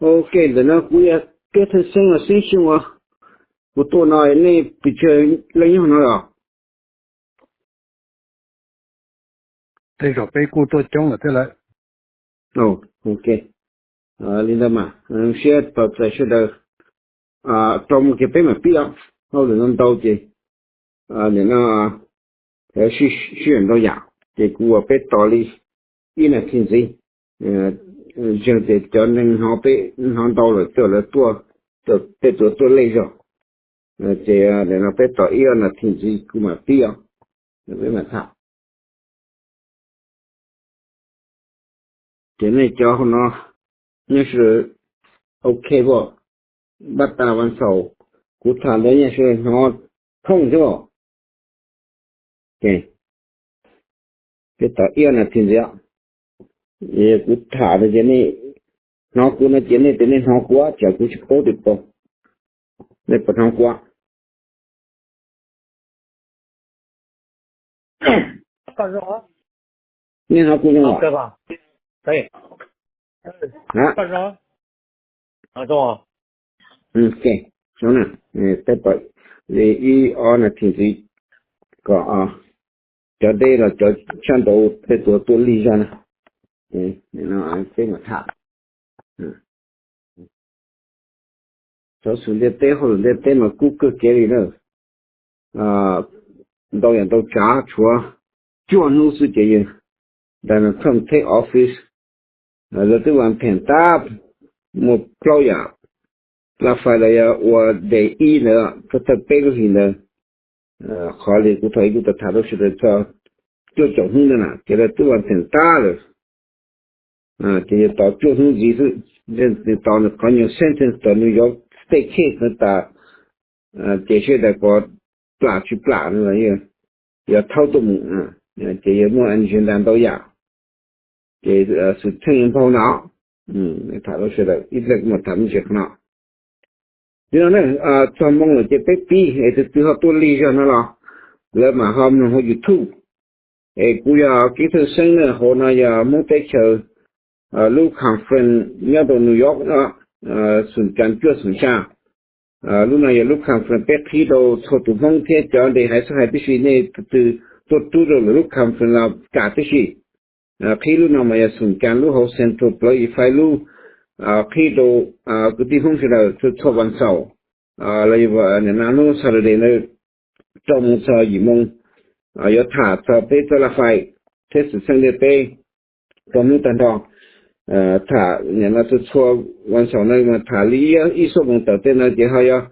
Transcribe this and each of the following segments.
Ok, ntawm no kuv yog Keb Thawj Xeeb los Xeeb Xyooj os. Kuv tuaj no nej pes tsawg leej nyob no los? Tej zaum peb kuj tuaj coob lawm thiab lawm. Ok, li ntawd mas zoo siab tos txais sawv daws rau mus ces peb mam pib os. Hauj lwm no ntau ces nim no sib sib ntau yam ces kuv ua peb tos li ib nas this ntxiv. Zeeg ces cov neeg hnov peb hnov ntau lawm, lawv tuaj, tej tuaj tuaj lej zog. Ces nim no peb tos ib ob nas this ntxiv kuv mam pib os, peb mam tham. Ces nej cov hauv no nyob sawv daws ok as? Npaj tas vas xaum kuv tham ntawd nyob sawv daws hnov thooj thiab as? Peb tos ib ob nas this ntxiv. Kuv tham no ces nej hnov kuv no ces nej tias nej hnov kuv, tsam kuv tsis paub tias nej puas hnov kuv. Nej hnov kuv zoo los? Peb pom li ib ob nas this ntxiv kom cov deb los cov tshaj ntau tej tuaj tuaj lig zog na, peb mam tham. Cov xwm ntiaj teb hauj lwm ntiaj teb mas kub kawg kev li na. Ntau yam ntau tsav, tshuav cuaj hnub xwb ces yawg Donald Trump take office, lawv twb vas theem tab muaj plaub yam laj fais los yog ua day ib ntawd, thawj peb lub hlis ntawd. Qhov li kuv thaum ub kuv tau tham rau sawv daws txog cuaj caum hnub ntawd na ces lawv twb vas theem tab lawm. Ces yog tos cuaj hnub ntxiv xwb, nws tos nws qhov nyuag sentence tom New York state case no tas, ces sawv daws pom plam tsis plam no los yog thaub tuaj mus, ces yog muaj agenda ntau yam. Ces xwm txheej npaug no, tham rau sawv daws ib pliag kuv mam tham me ntsis qhov no. Li no na, txog moo lawm ces peb pib es tus twg ho tuaj lig zog no los lawv mam ho mloog hauv YouTube. Es kuv yog Kev Thawj Xeeb na, hauv no yog Hmoob teb chaws lub conference nyob rau New York no, xoom cas cuaj xoom xya. Lub no yog lub conference peb qhib rau txhua tus Hmoob thiab cov nres haiv xub hais tib si, nej tus twg tuaj rub rau lawv lub conference los kam tib si. Qhib lub no mas yog xoom cas lub hauv Central Plaza Five lub, qhib rau kwv tij Hmoob sawv daws txhua vas xaum los yog nim no hnub Saturday ntawd rau moo txog yim moo, yuav tham txog peb txoj laj fais thiab xwm txheej ntiaj teb rau hnub tag nrho. Tham nim no txhua txhua vas xaum no mas tham li ib xuab moos tawm tej no ces ho yuav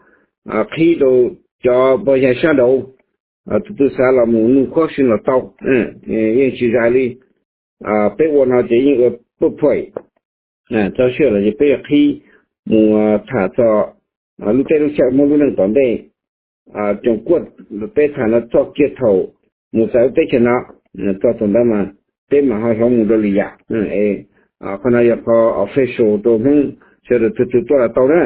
qhib rau cov pog yawg sab nraud, tus twg xav los mus nug khob sij los tau, yeej tsis zais li. Peb ua no ces yeej ua pub phuam txog sij hawm los ces peb yuav qhib mus tham txog lub teb lub chaw Hmoob lub neej tom ntej. Coom kuaj peb tham no txog kiag thaum mus txais lub teb chaws no, txog thaum ntawd mas peb mam ho hloov mus rau lwm yam. Qhov no yog qhov official rau Hmoob sawv daws tus twg tuaj los tau na.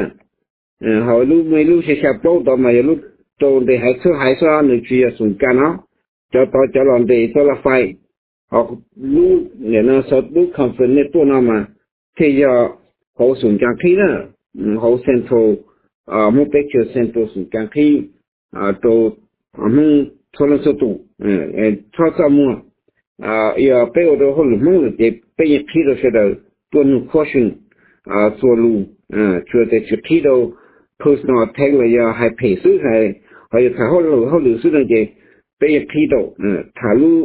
Ho lub muaj ib lub xya xya plaub tod mas yog lub rau nres haiv txhub haiv xwb, nws tsis yog xoom kas no. Cov tod cov los nres txoj laj fais, ho lub nim no xov lub conference nej tuaj no mas thiaj yog hauv xoom kas qhib na, hauv Central, Hmoob teb chaws Central xoom kas qhib rau Hmoob txhua leej txhua tus, txhob txaj muag. Yog peb ua rau hauj lwm Hmoob lawm ces peb yeej qhib rau sawv daws tuaj nug khob sij txhua lus, tsuas tias tsis qhib rau personal attack los yog hais phem xwb, ho yog tham hauj lwm xwb no ces peb yeej qhib rau. Tham lub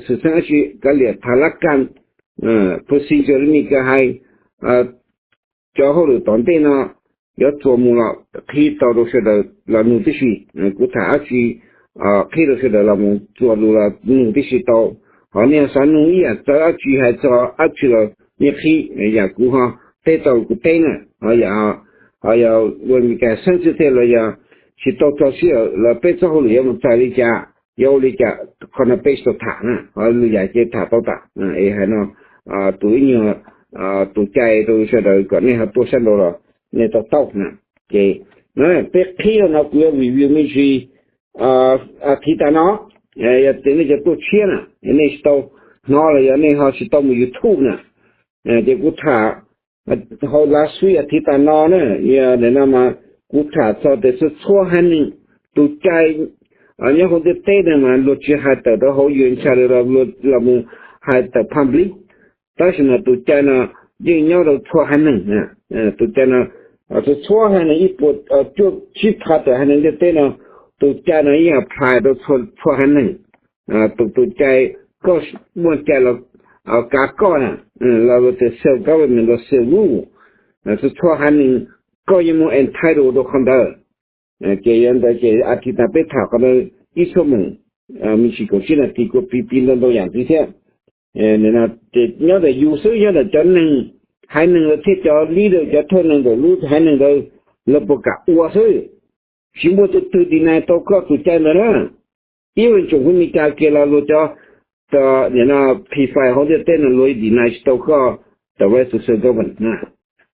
xwm txheej dab tsi kav liam, tham lab kas, procedure li Mes Kas hais, cov hauj lwm tom ntej no yuav txuas mus los qhib tau rau sawv daws los nug tib si. Kuv tham dab tsi qhib rau sawv daws los mus txuas lus los nug tib si tau. Ho nej xav nug ib yam txawv dab tsi hais txog dab tsi los yeej qhib, yam kuv ho teb tau kuv teb na. Ho yog ua Mes Kas xeeb xwb thiab los yog tsis tau txog sij hawm los peb txoj hauj lwm yuav mus txais li cas, yuav ua li cas, qhov no peb tsis tau tham na. Ho lwm yam ces tham tau tas. Es hais no tus ib nyuag tus cai rau sawv daws kom nej ho tuaj sab nraud los nej tau taub na. Ces peb qhib rau no kuv yuav review me ntsis as thiv tas no. Yog tias nej cov tuaj tshiab na, nej tsis tau hnov los yog nej ho tsis tau mus YouTube na, ces kuv tham Hauv last week, athiv tas no na, yog nim no mas kuv tham txog tias txhua txhua haiv neeg, tus cai nyob hauv ntiaj teb no mas luag tsis hais tawm rau hauv U N Charter los mus hais tawm public, tab sis mas tus cai no yeej nyob rau txhua haiv neeg. Tus cai no txhua txhua haiv neeg, ib puas cuaj tsib phav tawm haiv neeg ntiaj teb no, tus cai no yeej apply rau txhua haiv neeg. Tus, tus cai koj muaj cai los kav koj na, los tias self government los self rule, txhua txhua haiv neeg koj yeej muaj entitled rau qhov ntawd. Ces yog ntawd ces athiv tas peb tham qhov ntawd ib xuab moos, me ntsis kaum tsib nas this kuj piv piv ntau ntau yam ntxiv thiab. Ces nyob ntawm yus xwb, nyob ntawm cov neeg, haiv neeg lawv thiab cov leader, cov thawj neeg ntawm lub haiv neeg ntawd, lawv puas kam ua xwb. Tsis muaj tus twg deny tau koj tus cai ntawd na. Ib tsoom fwv Meskas kiag los luag cov, nim no P five hauv ntiaj teb no luag deny tsis tau koj the right to self government.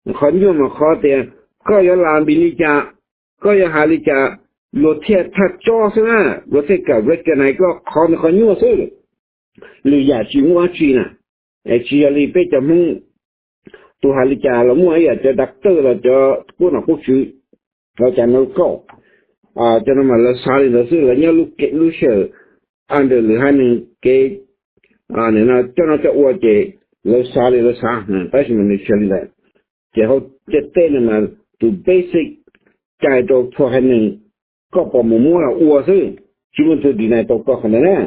Qhov nyuaj mas qhov tias koj yuav las npis li cas, koj yuav hais li cas, luag thiaj thaj tsob xwb na, luag thiaj kam recognize koj qhov ntawd qhov nyuaj xwb. Lwm yam tsis muaj dab tsi na. Tsis yog li peb cov Hmoob, tus hais li cas los muaj ib yam cov doctor los cov qub nom qub tswv, los cas no kauj, cov no mas lawv xav li ntawd xwb, lawv nyob lub sij hawm under lwm haiv neeg kev coj noj coj ua ces lawv xav li lawv xav, tab sis mas nws tsis yog li ntawd. Ces hauv ntiaj teb no mas tus basic cai rau txhua haiv neeg, koj pom mus muab los ua xwb, tsis muaj tus deny tau koj qhov ntawd na.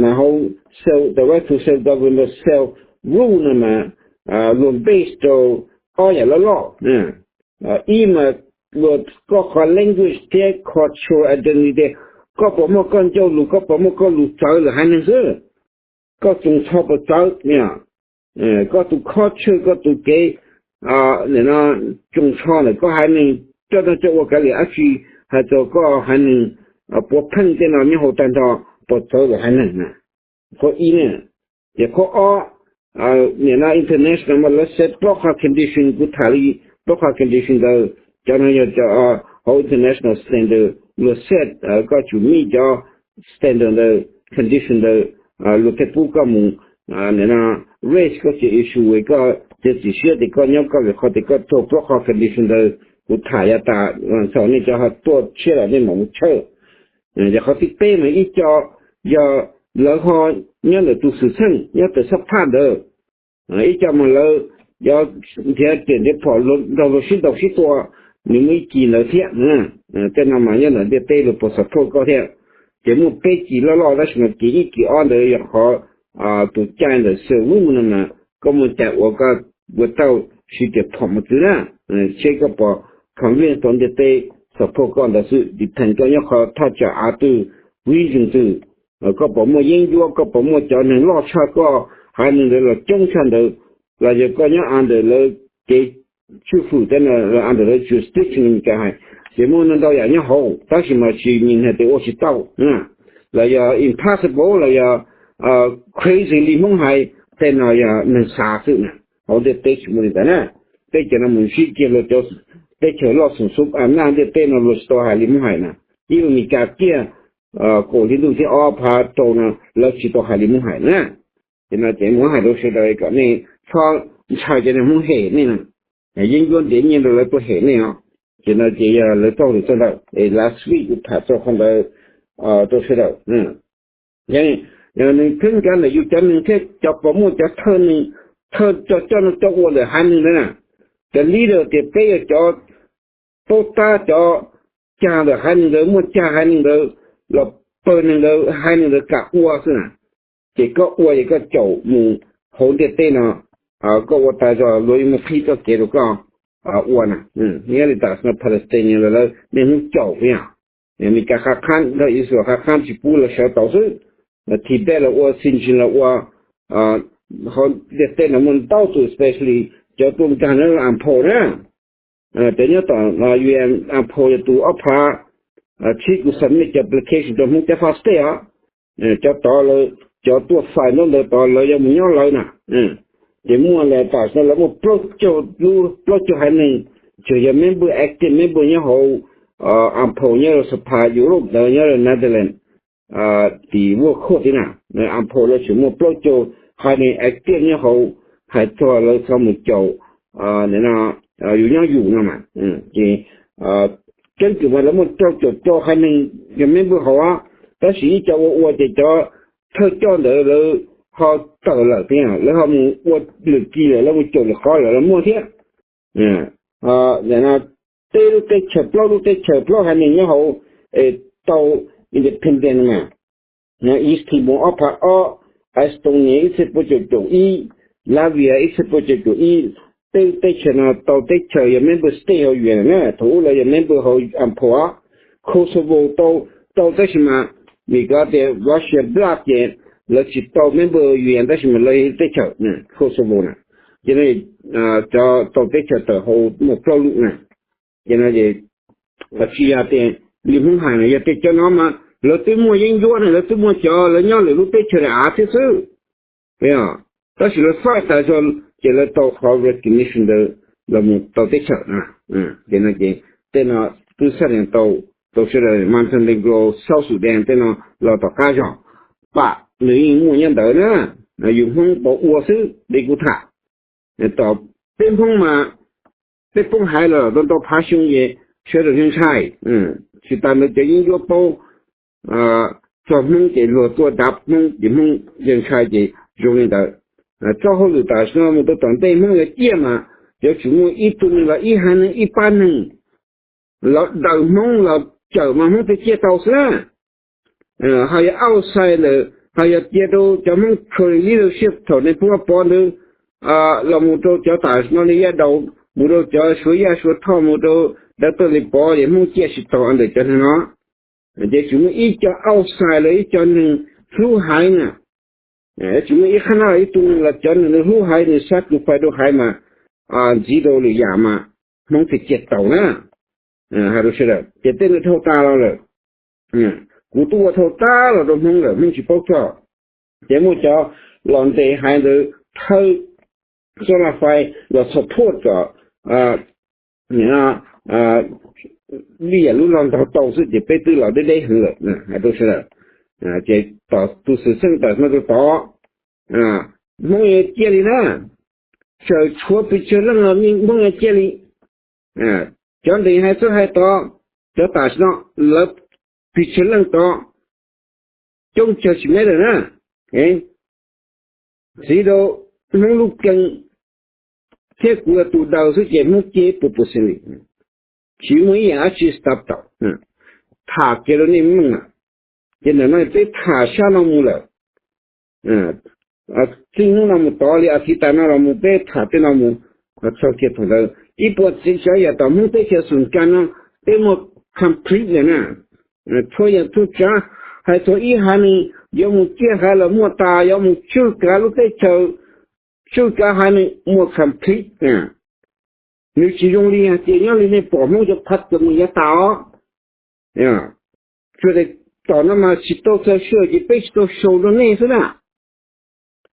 Mas hauv self, the right to self government, self rule no mas luag base rau ob yam loj loj. Ib mas luag koj qhov language thiab cultural identity, koj puas muaj koj ncauj lus, koj puas muaj koj lus txawv lwm haiv neeg xwb. Koj tsoos tsho puas txawv, koj tus culture, koj tus kev, nim no tsoos tsho ntawm koj haiv neeg, coj noj coj ua kav liam dab tsi, hais txog koj haiv neeg puav pheej tej no nyob hauv tag nrho puas txawv lwm haiv neeg na. Qhov ib na. Ces qhov ob, nim no international mas lawv set plaub qhov condition, kuv tham li plaub qhov condition ntawd, cov no yog cov hauv international standard luag set, koj tsum meet cov standard ntawd, condition ntawd, luag thiaj pub koj mus, nim no raise koj cov issue, koj txiav txim siab tias koj nyob koj vim qhov tias koj tuag plaub qhov condition ntawd. Kuv tham yav tas, thaum nej cov ho tuaj tshiab lawm nej mam mus tshawb. Yog qhov thib peb mas ib co yog lawv ho nyob ntawm tus xwm txheej nyob ntawm xab phaj ntawd, ib co mas lawv yuav nrhiav riam nrhiav phom nrog luag sib ntaus sib tua, nws muaj ib kis ntawd thiab. Tej no mas nyob ntawm ntiaj teb luag puas support koj thiab. Ces muaj peb kis loj loj, tab sis mas kis ib kis ob ntawd yog qhov tus cai ntawm self rule no mas koj muaj cai ua koj ua tau, siv riam phom mus txwv na, seb koj puas convince tau ntiaj teb support koj ntawd xwb, depend koj nyob qhov thaj tsam av twg, region twg, koj puas muaj yeeb ncuab, koj puas muaj cov neeg loj tshaj koj haiv neeg ntawd los coob tshaj ntawd, los yog koj nyob under lawv kev tswj hwm thiab under lawv jurisdiction li Meskas hais, ces muaj ntau yam nyob hauv, tab sis mas tsis mean hais tias ua tsis tau, los yog impossible los yog crazy li Hmoob hais, tej no yog neeg xav xwb na. Hauv ntiaj teb tsis muaj li ntawd na. Peb cov no mus ntsib kiag luag cov teb chaws loj xoom xub a naj ntiaj teb no luag tsis tau hais li Hmoob hais na. Ib ua Meskas kiag kaum hli ntuj thib ob phav rau no lawv tsis tau hais li Hmoob hais na. Ces no ces Hmoob hais rau sawv daws kom nej txhob ntshai cov neeg Hmoob hem nej na, yeeb ncuab ntiav nyiaj rau lawv tuaj hem nej os. Ces no ces yog lawv txoj lus txoj ntawm es last week kuv tham txog qhov ntawd rau sawv daws. Yog nws kheeb nkav ntawm yus cov neeg thiab cov puas muaj cov thawj neeg, thawj cov coj noj coj ua ntawm haiv neeg ntawd na, cov leader tias peb yog cov paub tab cov cag ntawm haiv neeg ntawd, muaj cag haiv neeg ntawd los pawg neeg ntawd haiv neeg ntawd kam ua xwb na. Ces koj ua ces koj caum mus hauv ntiaj teb no, koj ua tas zog luag yuav muaj qhib txoj kev rau koj ua na. Nyob li tam sim no Palestine lawv, lawv niaj hnub caum yog Meskas qhab qhab nrog Israel qhab qhab tsis pub lawv sawv tau xwb. Tibet los ua, Xinjiang los ua, hauv ntiaj teb no muaj ntau tus, especially cov tuaj nkag nyob Ampho na. Cov nyob tom U N Ampho yog tus ob phav tsib kuv submit cov application rau Hmoob Cab Fab State os. Cov tod lawv, cov tuaj file ntaub ntawv tod lawv yuav mus nyob lawv na. Ces muaj lawv tam sim no lawv muaj plaub caug lub, plaub caug haiv neeg, tsuas yog member, active member nyob hauv Ampho nyob rau Xapha Europe ntawd nyob rau Netherlands, tim World Court tib na. Ampho lawv tseem muaj plaub caug haiv neeg active nyob hauv, hais txog lawv txhob mus caum no, yus nyob yus no mas, ces keeb kwm mas lawv muaj rau caum rau haiv neeg yog member hauv, tab sis ib co ua ua ces cov thawj coj ntawd lawv ho tawm lawm thiab, lawv ho mus ua lwm kis lawm, lawv mus caum lwm qhov lawm los muaj thiab. Tej lub teb chaws, plaub lub teb chaws, plaub haiv neeg nyob hauv es tau independent mas, East Timor ob phav ob, Estonia ib txhiab puas caum caum ib, Latvia ib txhiab puas caum caum ib, tej lub teb chaws no tau teb chaws yog member state hauv U N na, thaum ub lawv yog member hauv UNPO. Kosovo tau, tau tab sis mas vim kov tias Russia block ces lawv tsis tau member U N tab sis mas lawv yog teb chaws Kosovo na. Ces no cov tau teb chaws tawm hauv muaj plaub lub na. Ces no ces tsis yog tias li Hmoob hais no, yog tias cov no mas lawv twb muaj yeeb ncuab na, lawv twb muaj cov lawv nyob lwm lub teb chaws daim av thiab xwb. Tab sis lawv faib tas zog ces lawv tau qhov recognition ntawd los mus tau teb chaws na. Ces no ces tej no twb xab dees tau, tau sawv daws Montenegro, South Sudan tej no los tom qab zog, pam nws yeej muaj nyob ntawd na. Yus Hmoob pov ua xwb li kuv tham. Tom peb Hmoob mas peb poob haiv los tau ntau phav xyoo ces sawv daws ntshai, tsis tas ntawd cov yeeb ncuab paub txog Hmoob ces luag tuaj dav Hmoob ces Hmoob yeej ntshai ces zoo li ntawd. Txoj hauj lwm tam sim no mus rau tom ntej Hmoob yuav ciaj mas yuav tsum muaj ib tug neeg los ib haiv neeg ib pab neeg los daws Hmoob los cawm mas Hmoob thiaj ciaj tau xwb na. Ho yog outside lawm, ho yog cia rau cov Hmoob Khaled leadership thaum Nais Phoo Pov ntawd los mus rau cov tam sim no li Yaj Daus, mus rau cov Suav Yaj Suav Thoj, mus rau Dr. Lis Pov ces Hmoob ciaj tsis tau ntawm cov neeg no. Ces tsis muaj ib co outside los ib co neeg hlub haiv na, tsis muaj ib qhab nab ib tug neeg los cov neeg hlub haiv nws sacrifice rau haiv mas ntxiv rau lwm yam mas Hmoob thiaj ciaj tau na. Hais rau sawv daws ces tej no dhau tas los lawm. Kuv twb ua dhau tas los rau Hmoob lawm, Hmoob tsis paub txog. Ces muaj cov los ntes haiv ntawd thawb solar fai los support kom vij yam lub log ntaug tau xwb ces peb twb los deb deb heev lawm, hais rau sawv daws. Ces tom tus xwm txheej tam sim no rau tod, Hmoob yuav ciaj li na, tseem tshuav pes tsawg leej los Hmoob yuav ciaj li. Cov ntes haiv txawb haiv tod, cov tam sim no lawv pes tsawg leej tod, coob tsawg tsis mev lawm na. Ntxiv rau Hmoob lub keeb thiab kuv yog tus daws xwb ces Hmoob ciaj pua pua xees li, tsis muaj ib yam dab tsi stop tau. Tham kiag rau nej mloog na, ces ntawm no peb tham sab no mus lawm. Txij hnub no mus tod li as thiv tas no los mus peb tham tej no mus txog kiag thaum ntawd ib puas tsev tsav yam tom Hmoob teb chaws xum kas no peb muaj complete lawm na. Txhua yam txhua tsav, hais txog ib haiv neeg yuav mus ciaj haiv los muaj tas, yuav mus tswj kav lub teb chaws, tswj kav haiv neeg muaj complete. Nws tsis zoo li hais tias nyob li nej pom Hmoob cov phav txawm mus yav tas os. Tsuas tias tom no mas tsis tau txog sij hawm ces peb tsis tau show rau nej xwb na.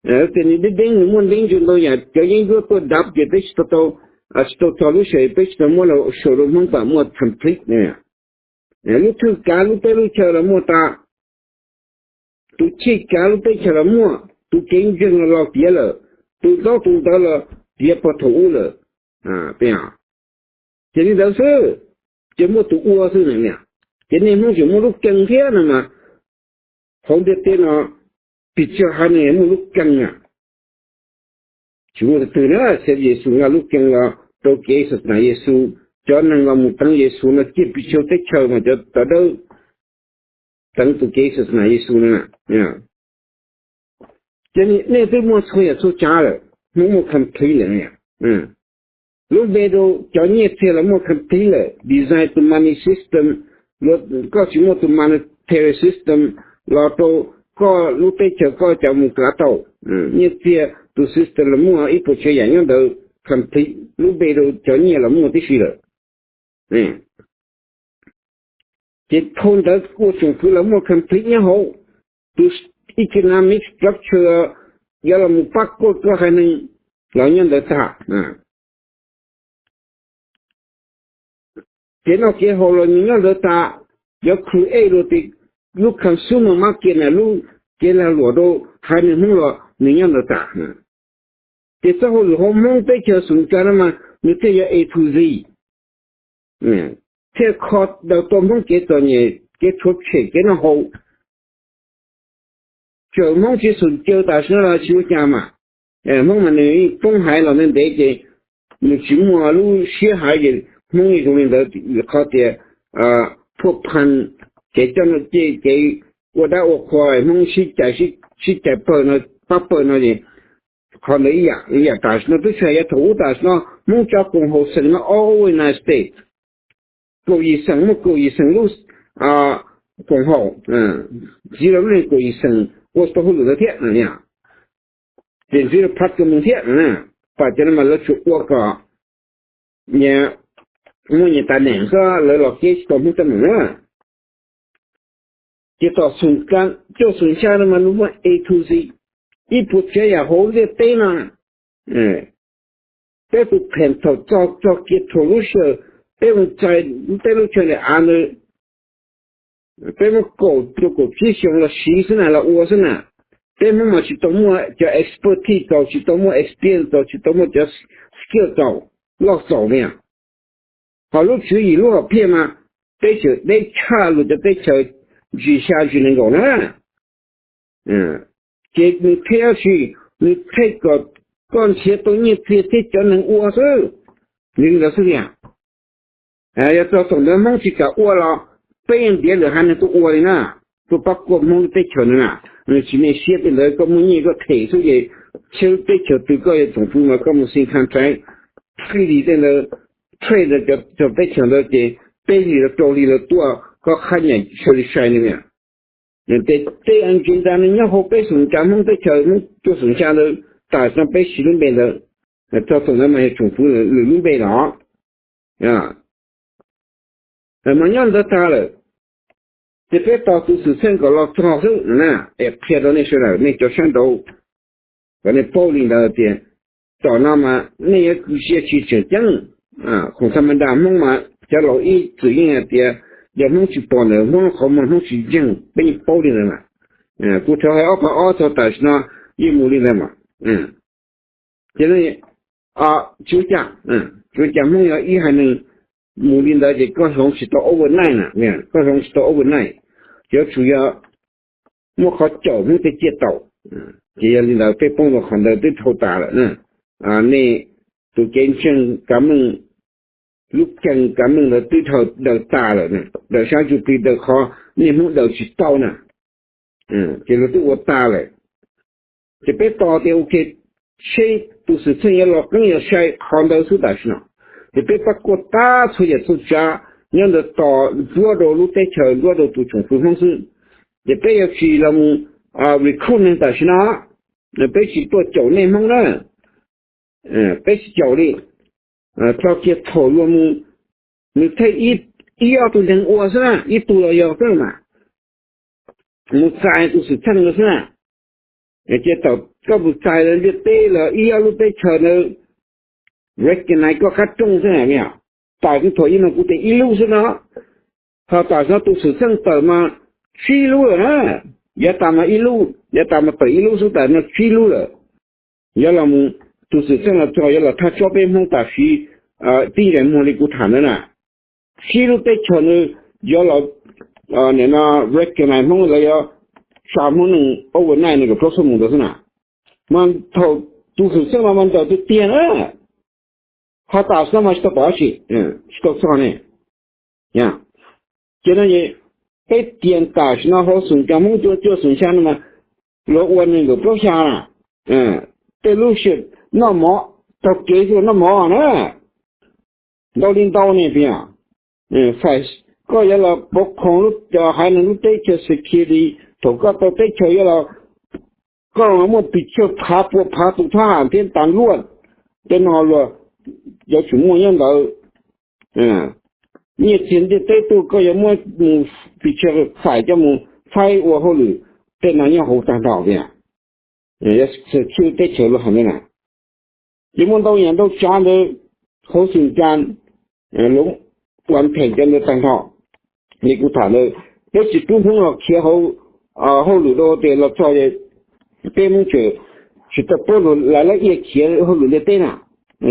Tias nws deb deeb, nws muaj nteeb ntsis ntau yam cov yeeb ncuab tuaj dav ces peb tsis tau, tsis tau txog lub sij hawm peb tsis tau muab los show rau Hmoob pam muaj complete. Lub thwj kav lub teb lub chaw los muaj tas, tus chij kav lub teb chaws los muaj, tus kev ntseeg los los tiav lawm, tus ntaub tus ntawv los tiav puag thaum ub lawm. Ces li ntawd xwb, ces muaj tus ua xwb na. Ces nej Hmoob tseem muaj lub keeb thiab no mas, hauv ntiaj teb no pes tsawg haiv neeg muaj lub keeb na. Tsis muaj tus twg na, xeeb Yexus nqa lub keeb los rau kev xas nas Yexus. Cov neeg los mus teev Yexus no ciaj pes tsawg teb chaws mas cov tawv dawb teev tus kev xas nas Yexus na. Ces nej twb muaj txhua yam txhua tsav lawm, Hmoob muaj complete lawm. Lub npe rau cov nyiaj txiag los muaj complete lawm, design to money system, koj tsis muaj tus monetary system los rau koj lub teb chaws koj cas mus kav tau. Nyiaj txiag tus system los muaj, ib puas tsav yam nyob ntawd complete, lub npe rau cov nyiaj los muaj tib si lawm. Ces dhau ntawd ua tsoom fwv los muaj complete nyob hauv, tus economic structure yuav los mus pab koj haiv neeg los nyob ntawd tag. Kev noj kev haus los nws nyob ntawd tas, yuav create rau tias lub consumer market na, lub kev lag luam rau haiv neeg Hmoob los nws nyob ntawd tas. Ces txoj hauj lwm hauv Hmoob teb chaws Xus Cas no mas nws thiaj yog A to Z, thiaj kho daws tau Hmoob kev txom nyem, kev rhuav tshem, kev noj haus. Txawm Hmoob tsis xum caw tam sim no los tsis ua cas mas, Hmoob mas nws poob haiv los ntev ntev ces nws tsis muaj lub siab haiv ces Hmoob yeej zoo li ntawd, qhov tias phuaj phan, ces coj, ces ua dab ua qhua, Hmoob sib cais, sib cais pawg no, pab pawg no es qhov ntawd ib yam. Tam sim no twb tsis hais yav thaum ub, tam sim no Hmoob cov koom haum xeem no all over United States, kaum yim xeem, muaj kaum yim xeem lub koom haum, ntxiv rau lub neej kaum yim xeem ua tau hauj lwm ntawd thiab. Ces ntxiv rau pab ka mus thiab, pab cov no mas lawv tsuas ua kom nyias muaj nyias tas neem xwb, lawv los keb tsis tau Hmoob teeb meem na. Ces tom Xus Cas, coj Xus Xya no mas nws muaj A to Z, ib puas tsav yam hauv ntiaj teb no. Peb tus pheem thaum txog, txog kiag thaum lub sij hawm peb mus txais peb lub chaw ntawm av ntawd, peb muab kaum rau kaum tsib xyoo los siv xwb na, los ua xwb na. Peb Hmoob mas tsis tau muaj cov expertise txaus, tsis tau muaj experience txaus, tsis tau muaj cov skill txaus, loj txaus li. Ho lub tswv yim lub hom phiaj mas peb tseem deb tshaj luag cov teb chaws ntsis xya ntsis nees nkaum na. Ces nws pheej dab tsi? Nws pheej kom koj nrhiav tau nyiaj txiag thiab cov neeg ua xwb. Nws li ntawd xwb tiag. Yog txog thaum ntawd Hmoob tsis kam ua los peb yeej ntiav lwm haiv neeg tuaj ua li na, tuaj pab kuaj Hmoob lub teb chaws ntawd na. Nws tsis me siab tej ntawd, koj muaj nyiaj koj them xwb ces txhua lub teb chaws twg koj yuav tsoom fwv mas koj mus xi kha ntaiv, treaty tej ntawd, trade ntawd, cov teb chaws ntawd ces peb hlis los rau hli lawv tuaj, koj qhab nyaim sai li sai li. Ces tej agenda no nyob hauv peb Xus Cas, Hmoob teb chaws, Hmoob tuaj Xus Xya ntawd, tam sim no peb siv lub npe ntawd, txog thaum ntawd mas yog tsoom fwv lwm lub npe los mas nyob ntawd tag lawm. Ces peb tos tus xwm txheej kom los txog xwb na. Es qhia rau nej sawv daws, nej cov sab nraud, kom nej paub li ntawd tias tom no mas nej yuav cia tsis tseem ceeb. Khoom tha ma nra Hmoob mas cov laus ib txwm yeej hais tias yog Hmoob tsis pom ntawm Hmoob lub qhov muag Hmoob tsis ntseeg, peb yeej paub li ntawd mas. Kuv rov hais ob phav ob txog tam sim no yeej mus li ntawd mas. Ces tsis ua cas, tsis ua cas, Hmoob yog ib haiv neeg mus li ntawd ces koj hloov tsis tau overnight na, koj hloov tsis tau overnight, yuav tsum yog muaj qhov caum Hmoob thiaj ciaj tau. Ces yog li ntawd peb poob rau qhov ntawd twb dhau tas lawm na. Nej tus kev ntseeg kav meej, lub ceeg kav meej ntawd twb dhau daws tas lawm, daws sab ntsuj plig, daws qhov nej Hmoob daws tsis tau na. Ces luag twb ua tas lawm. Ces peb tos tias ua ke, seb tus xwm txheej yuav los qeeb yuav sai qhov ntawd xwb tam sim no. Ces peb pab kuaj tas txhua yam txhua tsav nyob ntawd tos ntsuab rau lub teb chaws, ntsuab rau tus tsoom fwv Hmoob xwb. Ces peb yuav tsis los mus recruit neeg tam sim no, peb tsis tuaj caum nej Hmoob na, peb tsis caum li. Txog kiag thaum luag mus, nws thiaj ib ob tug neeg ua xwb na, ib tug los yog xwb mas, mus txais tus xwm txheej ntawd xwb na. Ces thaum koj mus txais lawv ntiaj teb los ib ob lub teb chaws ntawd recognize koj qab rooj xwb na. Tam sim thaum ib no kuv tias ib lub xwb no, ho tam sim no tus xwm txheej tawm mas tsib lub lawm na. Yav tas mas ib lub, yav tas mas tawm ib lub xwb, tam sim no tsib lub lawm. Yuav los mus, tus xwm txheej los txog yuav los thaj tsob peb Hmoob tam sim tib ntsais muag li kuv tham ntawd na. Tsib lub teb chaws ntawd yuav los, nim no recognize Hmoob, lawv yuav tsa Hmoob neeg overnight nees nkaum plaub xuab moos ntawd xwb na. Mas thaum tus xwm txheej no mas ntawm tiag tiag na, ho tam sim no mas tsis tau pom dab tsi, tsis tau txog ne. Ces no peb tias tam sim no hauv Xus Cas, Hmoob tuaj cuaj Xus Xya no mas luag ua nees nkaum plaub xya na, tej lub sij hawm noj mov, taug kev xwb noj mov na, ntau li ntau ne tias, fais, koj yuav los pov khoom lub, cov haiv neeg lub teb chaws security, thaum koj tau teb chaws yuav los, koj muaj pes tsawg phav pua phav tus thab ham thiab tas luaj, tej no luag yuav tsum muaj nyob ntawd. Nyiaj txiag ntiaj teb tuaj koj yuav muab mus pes tsawg fais coj mus faib ua hauj lwm, tej no nyob hauv tag nrho tias, yuav secure teb chaws luag hais na. Ces muaj ntau yam ntau tsav ntawd hauv Xus Cas, luag ua phem cov ntawd tag nrho. Li kuv tham ntawd, peb tsis pub Hmoob los khiav hauv hauj lwm rau tias los txog peb Hmoob tseem tsis tau paub lus lawv lab ia khiav hauj lwm ntiaj teb na,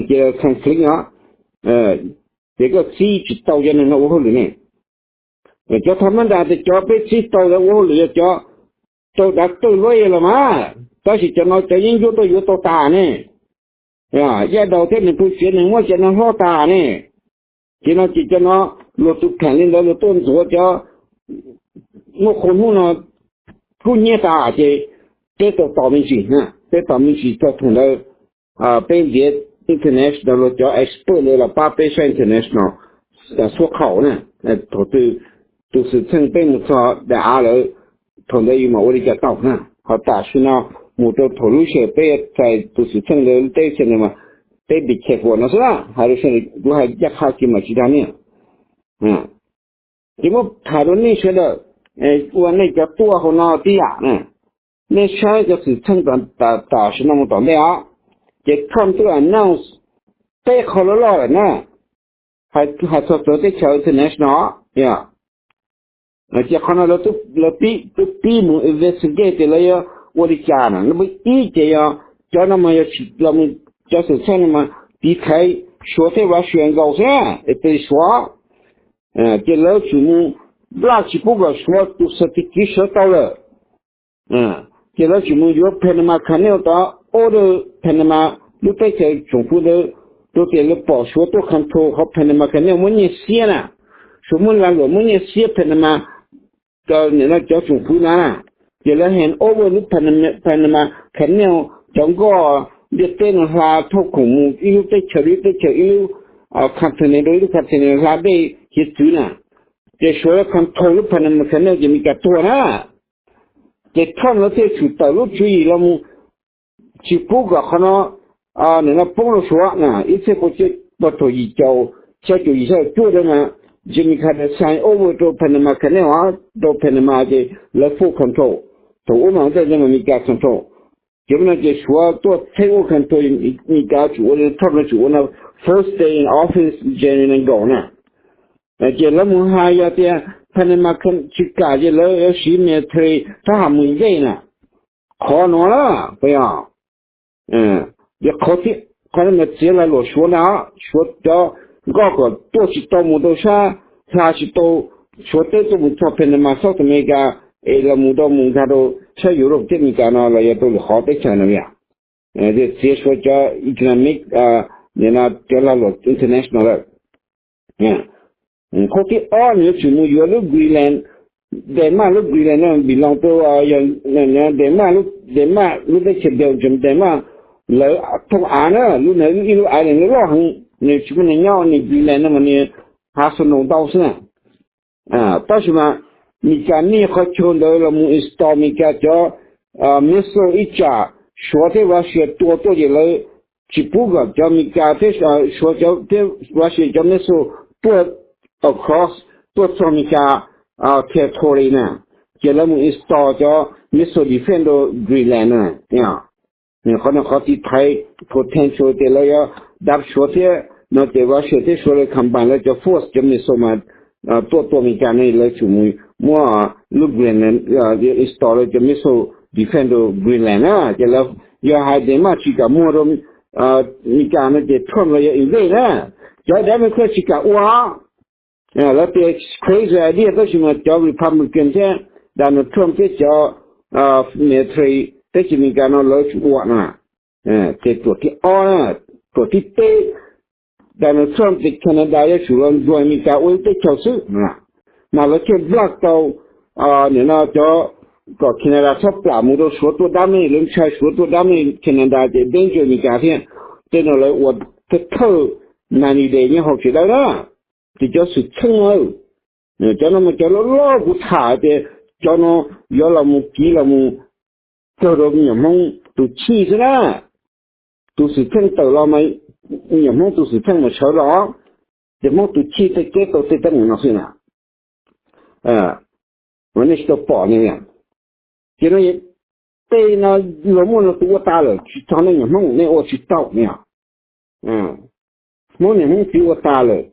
ces conflict os, ces koj txib tsis tau cov neeg no ua hauj lwm ne. Cov tham mab nras tias cov peb txib tau lawv ua hauj lwm yog cov tau dav tawj luab los mas, tab sis cov no cov yeeb ncuab tuaj yuav tau tas ne. Yaj daus thiab neeg pw tsev neeg muab cov no hlob tas ne. Ces no ces cov no luag tus kheem li ntawd luag tuaj ntxuav cov muaj qhua hnub no kub hnyiab tas ces peb tau tos me ntsis, peb tos me ntsis txog thaum ntawd peb ntiav international los cov expert ntawd los pab peb saib international xuab qhaum na. Thaum twg tus xwm txheej peb mus txog daim av lawm, thaum ntawd yus mam ua li cas tau na. Ho tam sim no mus rau thaum lub sij hawm peb txais tus xwm txheej ntawd lub teb chaws ntawd mas peb be careful no xwb na. Hais rau sawv daws, kuv hais ncaj qha kiag mas tsis dag nej. Ces muab tham rau nej sawv daws, ua nej cov tuaj hauv no tib yam na. Nej saib cov xwm txheej tam sim no mus tom ntej os, ces Trump twb announce peb qho loj loj lawm na, hais txog txawv teb chaws international. Ces qhov no lawv twb pib mus investigate tias lawv yuav ua li cas na. Nab ib ces yog cov no mas yog los cov xwm txheej no mas tiv thaiv Suav thiab Russia nkaus xwb, es pes Suav, ces lawv tsum mus nplaj tsis pub kom Suav tus xav ti kiv sawv tau lawm. Ces lawv tsum mus yuav Panama Canal tod, order Panama lub teb chaws tsoom fwv ntawd, rau tias lawv pom Suav tuaj control qhov Panama Canal muab nyiaj xiab na. Suav muab lag luam muab nyiaj xiab Panama, nim no cov tsoom fwv na, ces lawv hand over lub Panama Canal, cov nkoj ntiaj teb no hla thauj khoom mus ib lub teb chaws ib lub teb chaws, ib lub continent rau ib lub continent, hla dej hiav txwv na. Ces Suav control lub Panama Canal ces Meskas tuag na. Ces Trump lawv thiaj tsum tawm lub tswv yim los mus tsis pub kom qhov no, nim no poob rau Suav na. Ib txhiab pua cuaj pua thaum yim caum, xya caum yim xya caum cuaj ntawd mas Jimmy Carter sign over rau Panama Canal, rau Panama ces lawv full control. Thaum ub mas ntej ntawd mas Meskas control. Ces no ces Suav tuaj take over control, Meskas tsum ua, Trump lawv tsum ua no first day in office January nkaus na. Ces lawv mus hais yog tias Panama tsis kam ces lawv yuav siv military thab ham mus invade na. Qhov no na, puas yog? Ces qhov, qhov no mas txiav lag luam Suav na, Suav cov nkoj kom tuaj tsis tau mus rau sab, hla tsis tau Suav teb tuaj mus txog Panama, South America, es los mus rau mus nkag rau sab Europe thiab Meskas no los yog rau lwm qhov teb chaws na yom. Txiav Suav cov economic, nim no cov lag luam international lawm. Qhov thib ob nws yuav tsum mus yuav lub Greenland, Denmark lub Greenland no belong to, yog Denmark, Denmark lub teb chaws Belgium, Denmark lawv thooj av na, lub no ib lub island loj loj heev, nws tsis muaj neeg nyob, nws Greenland no mas nws hav snow ntau xwb na. Tab sis mas Meskas niaj qhov chaw ntawd los mus install Meskas cov missile ib tsam Suav thiab Russia tua tuaj ces lawv tsis pub kom cov Meskas thiab Suav thiab Russia cov missile tuaj across, tuaj txog Meskas territory na, ces lawv mus install cov missile defense rau Greenland na. Qhov no qhov tiv thaiv potential tias lawv yuav dab Suav thiab no ces Russia thiab Suav lawv combine lawv cov force cov missile mas tuaj tua Meskas ne, lawv tsum mus muab lub Greenland, install lawv cov missile defense rau Greenland na. Ces lawv yog hais Denmark tsis kam muag rau Meskas no ces Trump lawv yuav invade na. Cov Democrat tsis kam ua, lawv tias crazy idea, tab sis mas cov Republican thiab Donald Trump thiab cov military teb chaws Meskas no lawv tsum ua na. Ces tuam thib ob, tuam thib peb, Donald Trump ces Canada yuav tsum los ntsuag Meskas ua ib teb chaws xwb, mas lawv thiaj block tau nim no cov, kom Canada txhob plam mus rau Suav tuaj dab mej, lawv ntshai Suav tuaj dab mej Canada ces danger Meskas thiab. Tej no lawv ua thawj thawj ninety days nyob hauv tsev dawb na. Ces cov xwm txheej, cov no mas cov loj loj kuv tham tias cov no yuav los mus kiv los mus kawg rau nyuam Hmoob tus chij xwb na. Tus xwm txheej tawm los mas nyuam Hmoob tus xwm txheej mas sawv los, ces Hmoob tus chij tej kev tau tej teeb meem no xwb na. Mas nej tsis tau pom ne. Ces no tej no luag muaj luag tus ua tas lawm, tsis txog nej nyuam Hmoob nej ua tsis tau ne. Hmoob niam Hmoob txiv ua tas lawm,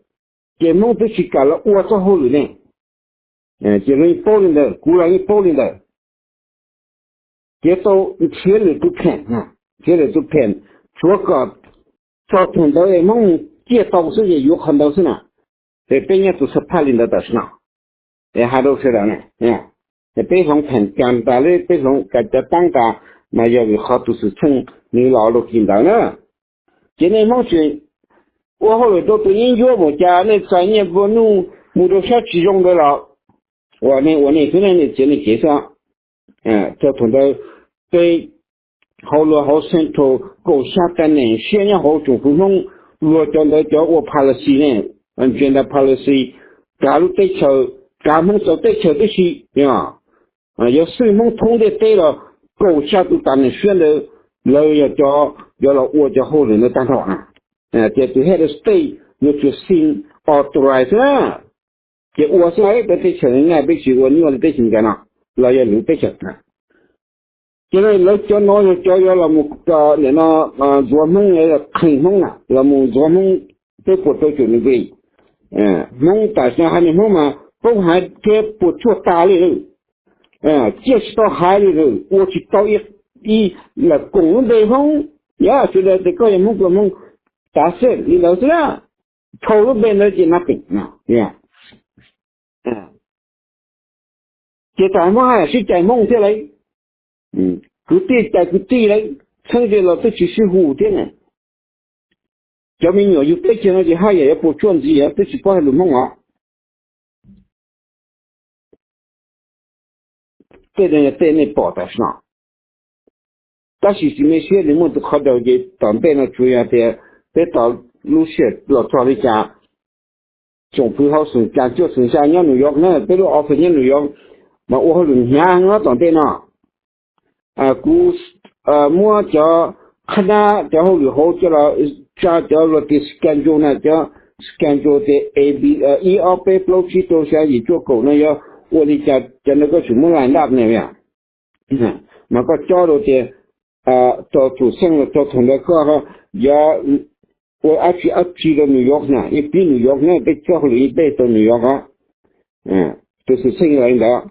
ces Hmoob twb tsis kam los ua txoj hauj lwm ne. Ces luag yeej paub li ntawd, kuv los yeej paub li ntawd. Ces tau nrhiav lwm tus kheem na. thiab lawv tus pheem, tsuav kom txog thaum ntawd es Hmoob mus ciaj tau xwb ces yuav qhov ntawd xwb na. Es peb nyob tus xab phaj li ntawd tam sim no, es hais rau sawv daws na, es peb hloov pheem kas tas li, peb hloov kas cov taab tas, mas yog vim qhov tus xwm txheej nws los rau kis ntawd na. Ces nej Hmoob tseem ua hauj lwm rau tus yeeb ncuab mus cas nej txais nyiaj nplua nuj mus rau sab tsis zoo ntawd los, uas nej ua nej xwb ne, nej txiav nej cev xwb. Txog thaum ntawd peb hauv luag hauv Central kaum xya tag neem siab nyob hauv tsoom fwv Hmoob, luag cov ntawd cov ua policy ne, agenda policy, kav lub teb chaws, kav Hmoob txawv teb chaws tib si. Yog xwb Hmoob thoob ntiaj teb los kaum xya tus tag neem siab ntawd, lawv yog cov yuav los ua cov hauj lwm ntawd tag nrho na. Ces tus head of state yuav tsum sign authorize xwb na. Ces ua xwb, peb teb chaws nyaj peb tsis ua nyuaj li teb chaws Amelikas no, los yog lwm teb chaws na. Ces lawv cov no yog cov yuav los mus, nim no, ntxuav Hmoob, qheem Hmoob na, los mus ntxuav Hmoob, peb puas rau caum nws nqi. Hmoob tam sim no haiv neeg Hmoob mas poob haiv thiab puas tsuaj tas li lawm. Ciaj tsis tau haiv li lawm, ua tsis tau ib, lam koom lub npe Hmoob. Yog sawv daws tias koj yog Hmoob, koj Hmoob, tav xwb li ntawd xwb na. Dhau lub npe ntawd ces nothing. Ces tam Hmoob haj yam sib cais Hmoob thiab lauj, kwv tij cais kwv tij lauj, txheeb ze los twb tsis sib hu thiab na. Cov me nyuam yug teb chaws no ces haj yam yuav puas tsuaj ntxiv, twb tsis paub hais lus Hmoob os. Tej no yog tej nej pom tam sim no, tab sis tsis me siab nws muaj tus qhov daus ces tom ntej no tsuas yog tias peb tos lub sij hawm los txog li cas. Tsoom fwv hauv xeem Kas cuaj xeem xya nyob New York na, peb lub office nyob New York, mas ua hauj lwm hnyav heev tom ntej no. Kuv muab cov qhab nab cov hauj lwm hauv coj los tsa cov luag tias schedule na, cov schedule tias A B, ib ob peb plaub tsib rau xya yim cuaj kaum no yog ua li cas, cov ntawd koj tsum muab line up na. Mas koj cob rau tias txog tus xeej los txog thaum ntawd koj yuav ua dab tsi dab tsi rau New York na, ib pib New York na, peb txoj hauj lwm ib peb tau New York os. Tus xwm txheej lawv ntawd,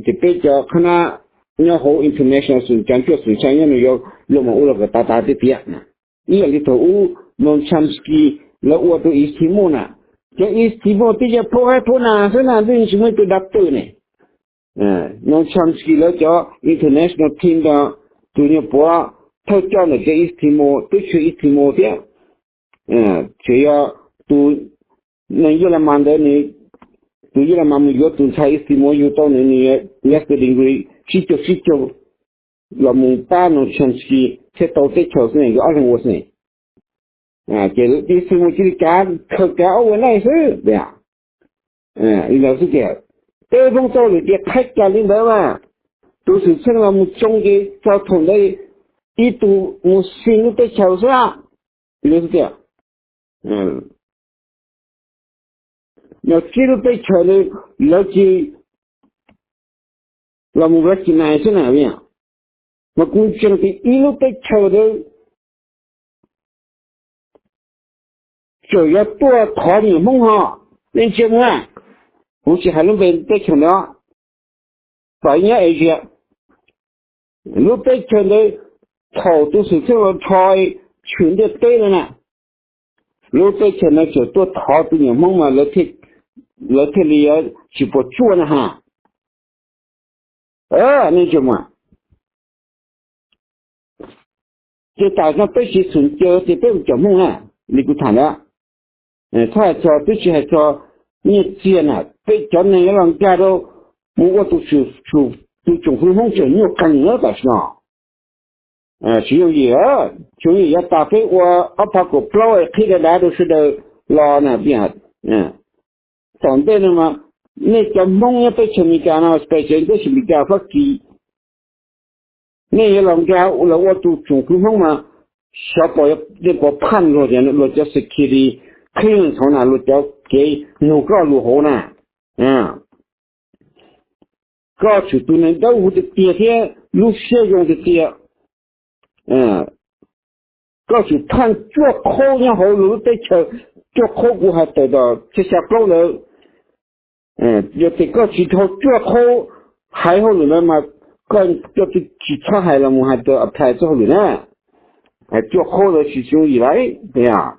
ces peb cov qhab nab nyob hauv international xwm Kas cuaj xwm xya nyob New York los mas ua los kom tas tas tiag tiag. Ib yam li thaum ub Noam Chomsky lawv ua tus Eskimo na, cov Eskimo twb yog phaub haib phaub nas xwb na, twb tsis muaj ib tug doctor ne. Noam Chomsky lawv cov international team ntawd, tus nyuag puav thawj coj ntawm cov Eskimo twb tsis yog Eskimo thiab. Tseem yog tus neeg Yaj Las Mas ntawd, nws, tus Yaj Las Mas mus yuav tus ntxhais Eskimo yug tau nws, nws master degree tsib caug tsib caug los mus pab Noam Chomsky thiaj tau teb chaws xwb ne, nkawd ob leeg ua xwb ne. Ces Eskimo cia li kav, khaws kav ob ua neej xwb tias, li ntawd xwb tias, peb Hmoob txoj hauj lwm tias qhaib kas li ntawd mas, tus xwm txheej los mus tsoo ces txog thaum ntawd ib tug mus xi lub teb chaws xwb, li xwb tias. Yog tsib lub teb chaws ntawd lawv tsis los mus recognize xwb na, mas kuv ntseeg tias ib lub teb chaws ntawd tseem yuav tuaj thov me nyuam Hmoob ho, nej ntsia mus na, kuv tsis hais lub npe teb chaws ntawd, txawm nyob Asia, lub teb chaws ntawd thaum tus xwm txheej los rho tshwm ntiaj teb no na, lub teb chaws ntawd tseem tuaj thov tus me nyuam Hmoob mas lawv thiaj li yuav tsis puas tsuaj na ha. Nej ntsia mus, ces tam no peb siv xwm caw tias peb mus cov Hmoob na, li kuv tham ntawd, txhob hais txog, twb tsis hais txog nyiaj txiag na, peb cov neeg yuav los nkag rau mus ua tus, tus tsoom fwv Hmoob tseem nyuaj qees na tam sim no. Tsis yooj yim, tsis yooj yim, yav tas peb ua ob phav kaum plaub qhib dav dav rau sawv daws los na. Tom ntej no mas nej cov Hmoob nyob teb chaws Amelikas no, special teb chaws Amelikas Fab Kis, nej yuav los nkag los ua tus tsoom fwv Hmoob mas xyov puas, nej puas phaj luag tias luag cov security clearance hauv na, luag cov kev nug koj lus hauv na, koj tsum tus neeg dawb huv tiag tiag thiab lub siab zoo tiag tiag. Koj tsum phaj cuaj qhaub nyob hauv luag lub teb chaws, cuaj qhaub kuv hais tawm tom xya xya plaub ntawd. Yog tias koj tsis dhau cuaj qhaub hais hauj lwm ntawd mas koj coj tsis txhob hais los mus hais tias apply txoj hauj lwm na. cuaj qhub ntawd tsis yooj yim lawm.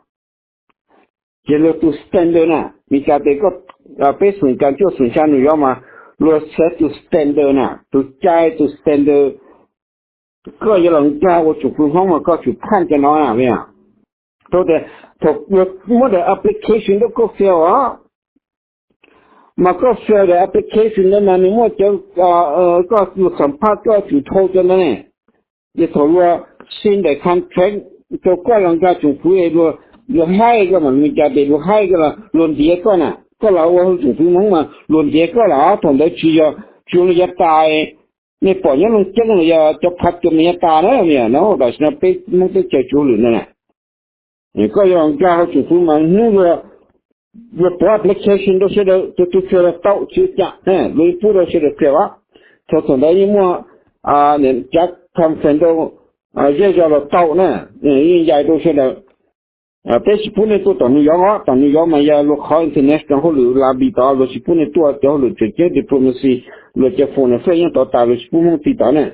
Ces luag tus standard na, Mis Kas tes koj, peb xoom cas cuaj xoom xya nws yuav mas luag siv tus standard na, tus cai tus standard. Koj yuav los nkag ua tsoom fwv Hmoob mas koj tsum phaj cov no na. Thaum tias, thaum luag muab daim application rau koj fill os, mas koj fill daim application ntawd mas nws muaj cov, koj luag xam phaj koj tsum thau cov ntawd ne. Ces thaum luag sign daim contract rau koj los nkag tsoom fwv, luag haib koj mas Mis Kas tes luag haib koj los luag ntiav koj na, koj los ua tsoom fwv Hmoob mas luag ntiav koj los thaum ntawd tsis yog, tsuas luag yav tas, nej pom nyob Looj Ceeb los yog cov phav tuam mas yav tas na, no tam sim no peb Hmoob teb chaws tsis hauj lwm ntawd na. Koj yuav los nkag hauv tsoom fwv mas hnub luag, luag pov application rau sawv daws, tus twg fill los tau tsis ua cas, luag yeej pub rau sawv daws fill os. Thaum, thaum ntawd yeej muaj cov conference rau zej zos los tau na, yeej yais rau sawv daws. Peb tsis pub nej tuaj tom New York os, tom New York mas yog luag qhov international hauj lwm lobby tod, luag tsis pub nej tuaj, cov hauj lwm tseem ceeb diplomacy, luag cov foreign affairs yeej tod tas, luag tsis pub Hmoob ti tod na.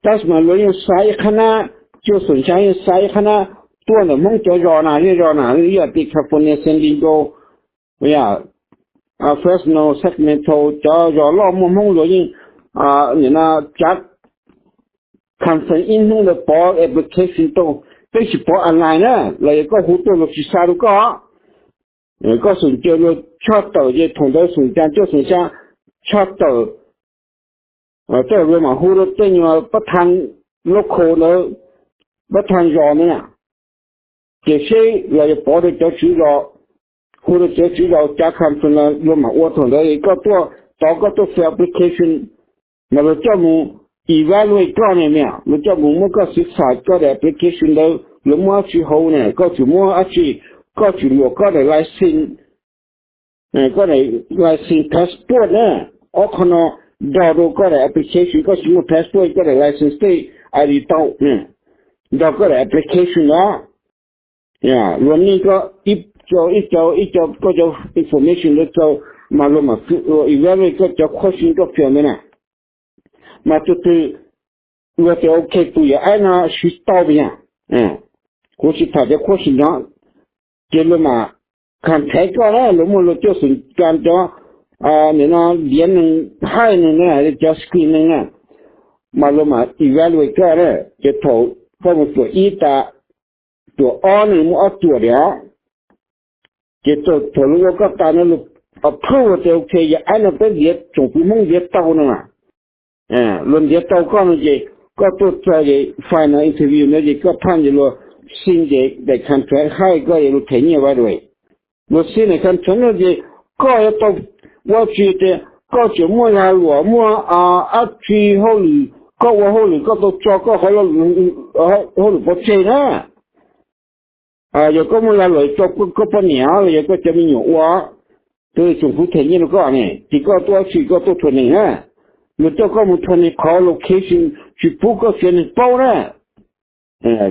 Tab sis mas luag yeej xa ib qhab nab, cuaj xoom xya yeej xa ib qhab nab tuaj ntawm Hmoob cov zos na, zej zos na, ib yam li California, San Diego, Fresno, Sacramento, cov zos loj muaj Hmoob luag yeej, nim no cov conference ib hnub ntawd pov application rau, peb tsis pov online na, los yog koj hu tuaj luag tsis xa rau koj. Koj xoom cas luag tshaj tawm ces thaum ntawd xoom cas cuaj xoom xya tshaj tawm, tej luag mam hu rau tej nyuag pab thaj local ntawd, pab thaj zos ntawd na, ces seb los yog pov rau cov tswv zos, hu rau cov tswv zos cov conference los luag mam ua. Thaum ntawd koj tuaj tod koj tuaj fill application mas luag coj mus evaluate koj ne, luag coj mus muab koj xwv xam koj daim application ntawd luag muab dab tsi hauv ne, koj tsum muab dab tsi, koj tsum luam koj daim license, koj daim license passport na, ob qho no nrog rau koj daim application, koj tsis muaj passport koj daim license tej ID tau, nrog koj daim application os. Luag need koj ib co ib co ib co koj cov information ntawd txaus mas luag mam evaluate koj cov question koj fill ntawd na. Mas tus twg luag tias ok tus yawm aib no siv tau yog, kuv tsis tham cov question no, ces luag mam contact koj na, luag muaj luag cuaj xoom cas cov, nim no ntiav neeg, hire neeg na, cov screen neeg na, mas luag mam evaluate koj na. Ces thaum koj mus tuam ib tas, tuam ob ne muaj ob tuam li os. Ces thaum luag ua koj tas no luag approve tias ok yawm aib no peb ntiav tsoom fwv Hmoob ntiav tau no, luag ntiav tau koj no ces koj tuaj txog ces final interview no ces koj phaj ces luag sign ces daim contract hire koj ces luag them nyiaj right away. Luag sign daim contract no ces koj yuav tau ua tsis tias koj tseem muaj lag luam muaj dab tsi hauj lwm, koj ua hauj lwm koj tau tso koj qhov hauj lwm pov tseg na. Yog koj muaj lag luam tso koj poj niam los yog koj cov me nyuam ua, tus tsoom fwv them nyiaj rau koj ne ces koj tuaj dab tsi koj tuaj training na. Luag coj koj mus training qhov location tsis pub koj tsev neeg paub na.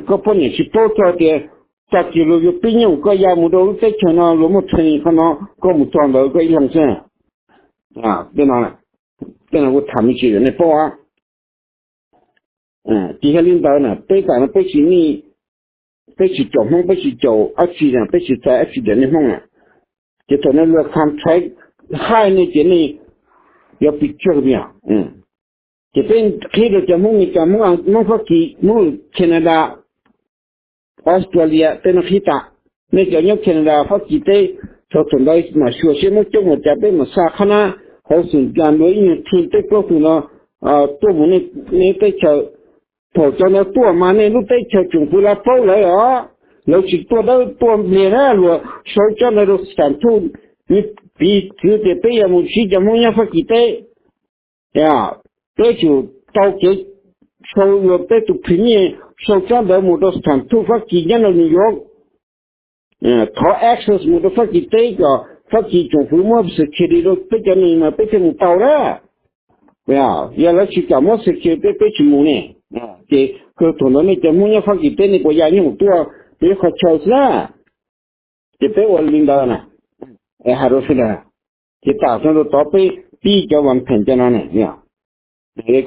Koj poj niam tsis paub txog tias tag kis luag yuav pib nyooj koj ya mus rau lub teb chaws no luag muaj training qhov no, koj mus txog ntawd koj ib leeg xwb. Tej no kuv tham me ntsis rau nej paub. Ces yog li ntawd na peb tam no peb tsis, peb tsis caum Hmoob, peb tsis caum dab tsi na, peb tsis txais dab tsi ntawm nej Hmoob na. Ces thaum nej luag contract hire nej ces nej yuav pib tsawg tiag. Ces peb qhib rau cov Hmoob Mes Kas, Hmoob Fab Kis, Hmoob Canada, Australia tej no qhib tas. Nej cov nyob Canada Fab Kis teb, thaum thaum ntawd mam xyuas seb muaj coob ua cas peb mam xa qhab nab hauv xoom cas nrog ib nyuag team peb plaub tug no tuaj mus nej teb chaws. Thaum cov ntawd tuaj mas nej lub teb chaws tsoom fwv lawv paub lawv os, lawv tsis tuaj dawb tuaj npliag na, luag sau tsob ntawd rau xam thuj, piv txwv tias peb yuav mus ntsib cov Hmoob nyob Fab Kis teb. Peb tsum tau kev sau, luag peb tus premier sau tsob ntawd mus rau xam thuj Fab Kis nyob rau New York, thov access mus rau Fab Kis teb kom Fab Kis tsoom fwv muab security rau peb cov neeg mas peb thiaj mus tau na. Yog lawv tsis kam muab security peb, peb tsis mus ne. Ces kawg thaum ntawd nej cov Hmoob nyob Fab Kis teb nej puas ya nyob mus tuaj peb qhov chaw xwb na. Ces peb ua li ntawd na, hais rau sawv daws. Ces tam sim no rau tod peb pib cov vas pheem cov no ne,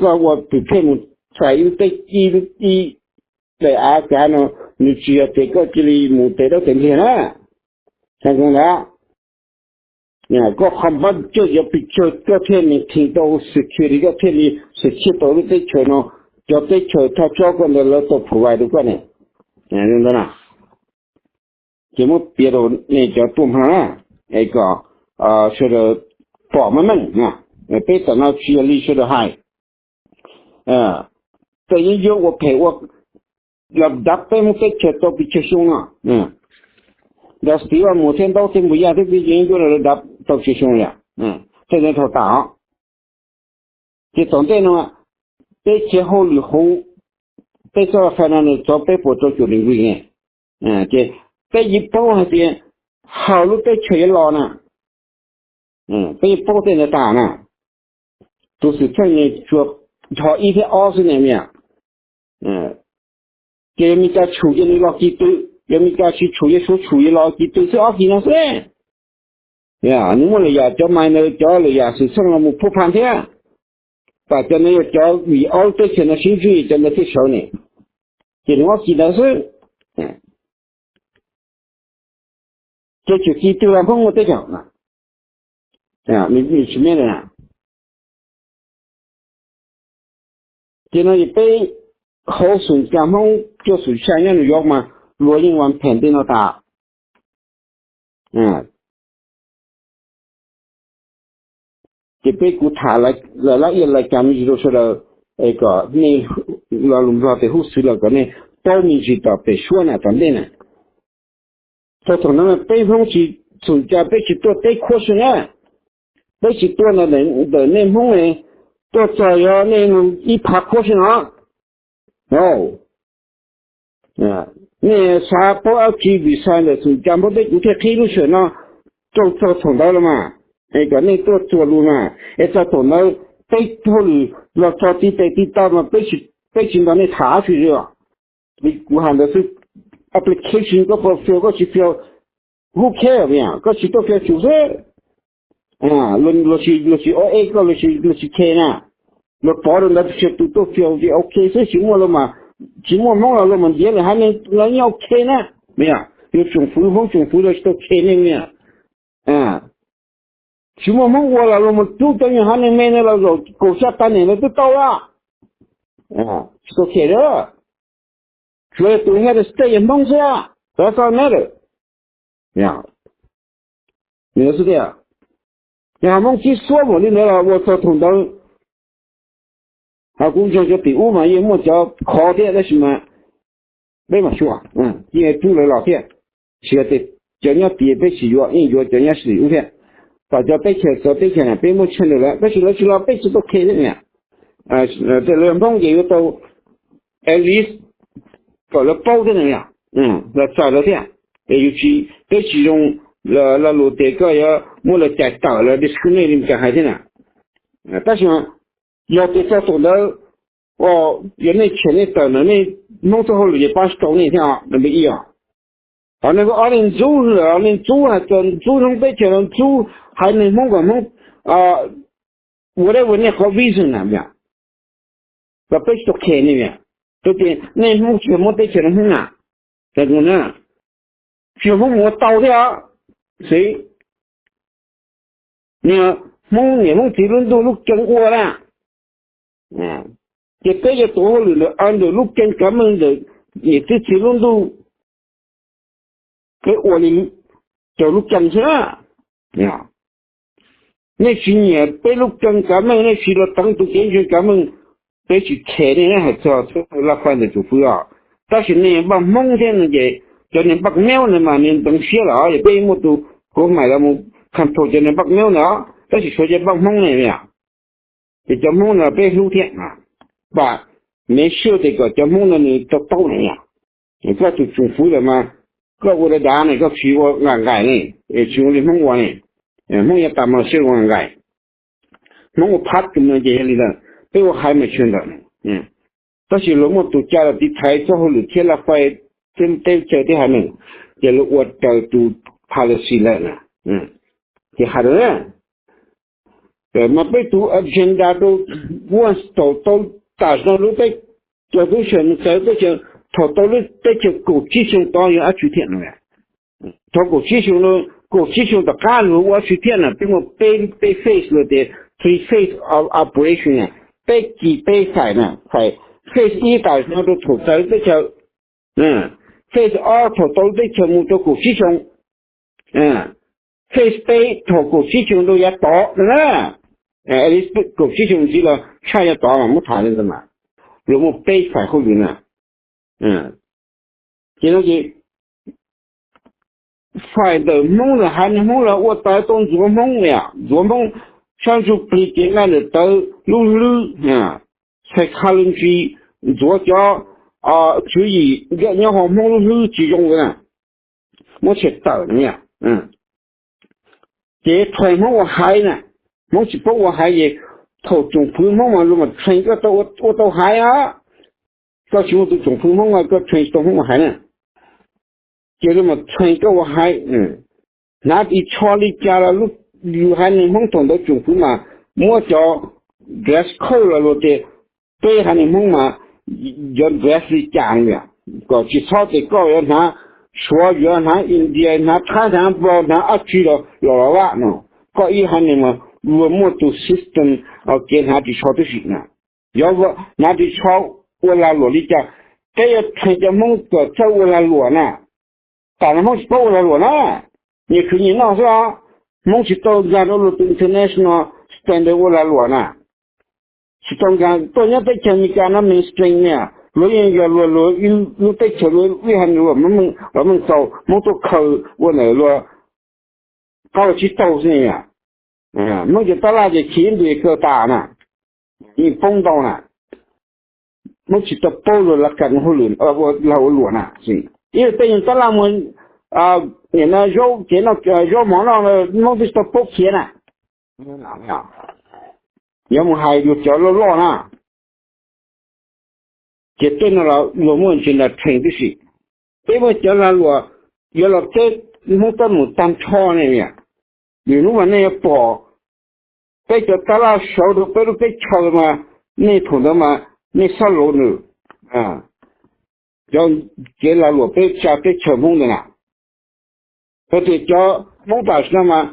koj ua pem phej mus txais ib lub teb, ib lub, ib daim av kav no, nws tsis yog tias koj cia li mus tes dawb tes ntiag na. Xav ntsoov ntag, koj qhov npab coj yuav pes tsawg koj thiaj maintain tau security, koj thiaj li secure tau lub teb chaws no, cov teb chaws thaj tsob koj ntawd lawv tau provide rau koj ne. Ces muab piav rau nej cov tuaj mloog na, es kom sawv daws pom meej meej. Peb tam no tsis yog li sawv daws hais, tej yeeb ncuab ua phem ua los dav peb Hmoob teb chaws tau pes tsawg xyoo no. Nrog Stiav Vaj Mus thiab Ntaub thiab Npus Yaj thiab peb cov yeeb ncuab no lawv dav tau pes tsawg xyoo yom, tej no dhau tas os. Ces tom ntej no peb khiav hauj lwm hauv peb txoj finance no txog peb puas rau caum degree ne, ces peb yeej paub hais tias hauv lub teb chaws yuav los na, peb yeej paub tej ntawd tas na. Tus xwm txheej nws tsuas nrho ib thiab ob xwb ne, ces yog Meskas tshum ces nws los kis tw, yog Meskas tsis tshum ces Suav tshum ces los kis tw xwb, ob kis no xwb. Nws muaj lwm yam cov minor, cov lwm yam xwm txheej los mus phuaj pha thiab, tam cov no yog cov vim ob lub teb chaws no sib ntsib cov ntawd thiaj sawv ne, ces nws ob kis ntawd xwb. Ces tseem kis tw los Hmoob muaj teb chaws, nws tsis meej na. Ces no es peb hauv xoom cag Hmoob cuaj xoom xya nyob New York mas luag yeej ua phem tej no tas. Ces peb kuv tham lawv lab ib lais cas me ntsis rau sawv daws, es kom nej lo lus Nplog tias hub xwb los kom nej paub me ntsis tom pem suab na tom ntej na. Txog thaum no peb Hmoob tsis xoom cag peb tsis tuaj teb khuab xwb na, peb tsis tuaj ntawm nej Hmoob ne, tuaj txog yog nej ib phav khuab xwb no. Nej xav paub dab tsi vim xav ntawm xoom cag Nplog teb kuv thiaj qhib lub sij hawm no rau txog thaum ntawd los mas, es kom nej tuaj txuas lus mas, es txog thaum ntawd peb hauj lwm los txog tib tes tib taw mas peb tsis nrog nej tham dab tsi li os. Li kuv hais ntawd xwb, application koj puas fill koj tsis fill, who care, koj tsis tuaj fill tsum xwb. Luag tsis ua e koj, luag tsis care na. Luag pov rau ntawd tsis tus tuaj fill ces ok xwb, tsis muaj los mas, tsis muaj Hmoob los luag mas ntiav lwm haiv neeg los yeej ok na. Yog tsoom fwv Hmoob tsoom fwv los tsis tau care nej li. Tsis muaj Hmoob ua los luag mus rub cov nyuag haiv neeg me no los zaum kaum xya tag nem lawv twb tau lawm. Tsis tau care li. Tsuav yog tus head of state yog Hmoob xwb, that's all matter. Nws xwb tiag, yog Hmoob tib suab npaum li ntawd los ua txog thaum ntawd, ho kuv ntseeg cov tim ub mas yeej muaj cov khov thiab tab sis mas peb mam xyuas, yeej rub lawv los thiab. Tsis yog tias cov nyob tid peb tsis yuav, yeej yuav cov nyob tim ub thiab. Tom cov teb chaws txawv teb chaws na peb muaj channel lawm tab sis lawv tsis los peb tsis tau care thiab. Tej lawv Hmoob ces yuav tau at least kom lawv paub thiab na, los txais lawv thiab. Es yus tsis, peb tsis zoo lo lus tias koj yuav muab lawv cais tawm los discriminate li Meskas hais thiab na. Tab sis yog tias txog thaum ntawd yog nej tshem nej tawm ntawm nej Hmoob txoj hauj lwm ces pab tsis tau nej thiab os, number ib os. Ho nej ob leeg ntxub, ob leeg ntxub hais tias ntxub Hmoob teb chaws los ntxub haiv neeg Hmoob kom Hmoob, whatever nej qhov reason na, los peb tsis tau care nej. Rau tias nej Hmoob tsis yog muab teb chaws rau Hmoob na, tsis yog Hmoob mus ua tau thiab os. Xwb, Hmoob niam Hmoob txiv lub ntuj lub kee ua na, ces peb yuav tuav hauj lwm ntawm under lub kee kav meej ntawm niam txiv txiv lub ntuj, peb ua li raws lub kee xwb na. Nej tsis nyiam peb lub kee kav meej, nej tsis los teev tus kev ntseeg kav meej, peb tsis care nej, hais txog laj fai ntawm tsoom fwv os. Tab sis nej npaj Hmoob thiab no ces cov niag npaj meub no mas nws ntxeev siab lawm, yog peb muaj tus kuv maim los mus control cov niag npaj meub ntawd, tab sis tshuav cov npaj Hmoob ne, ces cov Hmoob no peb hlub thiab, pab make sure tias kom cov Hmoob no nws tau taub ne. Koj tus tsoom fwv lawm mas koj ua dav dav ne, koj tsis ua nqaim nqaim ne, tsis ua li Hmoob ua ne. Hmoob yuav tas mas sib ua nqaim nqaim. Hmoob ua phab tus no ces yog li ntawd, peb ua haiv mas tsis ua ntawd. Tab sis luag muaj tus ca los tiv thaiv txoj hauj lwm thiab laj fai thiab teb chaws thiab haiv neeg, ces luag ua raws tus policy lawm na. Ces hais rau mas peb tus agenda rau once tau tau tam no lub teb chaws tub se mus txawv teb chaws Thaum tau lub teb chaws kaum tsib xyoo tod yog dab tsi thiab no? Thaum kaum tsib xyoo, kaum tsib xyoo tom qab luag ua dab tsi thiab na? Peb muaj peb, peb phase los tias three phase of operation na, peb kis peb faim na, faim phase ib tas no rau thaum txawv teb chaws, phase ob thaum tau lub teb chaws mus rau kaum tsib xyoo, phase peb thaum kaum tsib xyoo rau yav tod na. Kaum tsib xyoo ntxiv los tshaj yav tod mas muab tham li ntawd mas, luag muaj peb faim hauj lwm na. Ces no ces faim ntawm Hmoob los haiv neeg Hmoob los ua tawv tau ntxuav Hmoob, ntxuav Hmoob sab ntsuj plig, cev nqaij ntawm tawv, lub hlwb, psychology, ntxuav cov tswv yim nyob hauv Hmoob lub hlwb tsis zoo na, muab tshem tawm na. Ces train Hmoob ua haiv na, Hmoob tsis paub ua haiv ces thaum tsoom fwv Hmoob mas luag mas train koj ua tau haiv os. Koj tsis muaj tus tsoom fwv Hmoob, koj train tsis tau Hmoob ua haiv na. Ces luag mas train koj ua haiv, hnav ris tsho li cas los lub, yus haiv neeg Hmoob thaum ntawd tsoom fwv mas muab cov dress code los luag tias peb haiv neeg Hmoob mas yuav dress li cas, kom tsis txhob tias koj yuav hnav Suav, yuav hnav India, hnav Thai, hnav Nplog, hnav dab tsi los los los vaj no. Koj ib haiv neeg mas luag muaj tus system kev hnav ris tsho tib si na. Yog hnav ris tsho ua lag luam li cas, peb yuav train cov Hmoob kom txawj ua lag luam na. Tam no Hmoob tsis paub ua lag luam na, nyias khwv nyias noj xwb os. Hmoob tsis tau nkag rau luag tus international standard ua lag luam na. Tsis tau nkag, tuaj nyob teb chaws Amelikas no mainstream na, luag yeej yog luag, luag lub teb chaws, luag ib haiv neeg luag los meej txaus, Hmoob tuaj khaws ua ntawm luag qab ua tsis tau xwb. Hmoob cov tab laj ces khiav ib ntus kaw tas na, yeej poob ntau na. Hmoob tsis tau paub luag lag kas hauj lwm, lag ua luam na. Ib yam tej yus tab laj mus, nim no zaub, kev noj zaub mov noj, Hmoob twb tsis tau paub khiav na. Yuav mus hais luag cov loj loj na, ces tej no los luag muaj ntsis ntas rhees tib si. Peb muaj cov lag luam, yuav los teb Hmoob tab mus tag nrho ne. Vim hnub mas nej yuav pom peb cov tab laj sawv rau peb lub teb chaws mas, nej thaum ntawd mas nej xab laus nws cov kev lag luam peb tsa teb chaws Hmoob ntawd na. Txawm tias cov Hmoob tam sim no mas,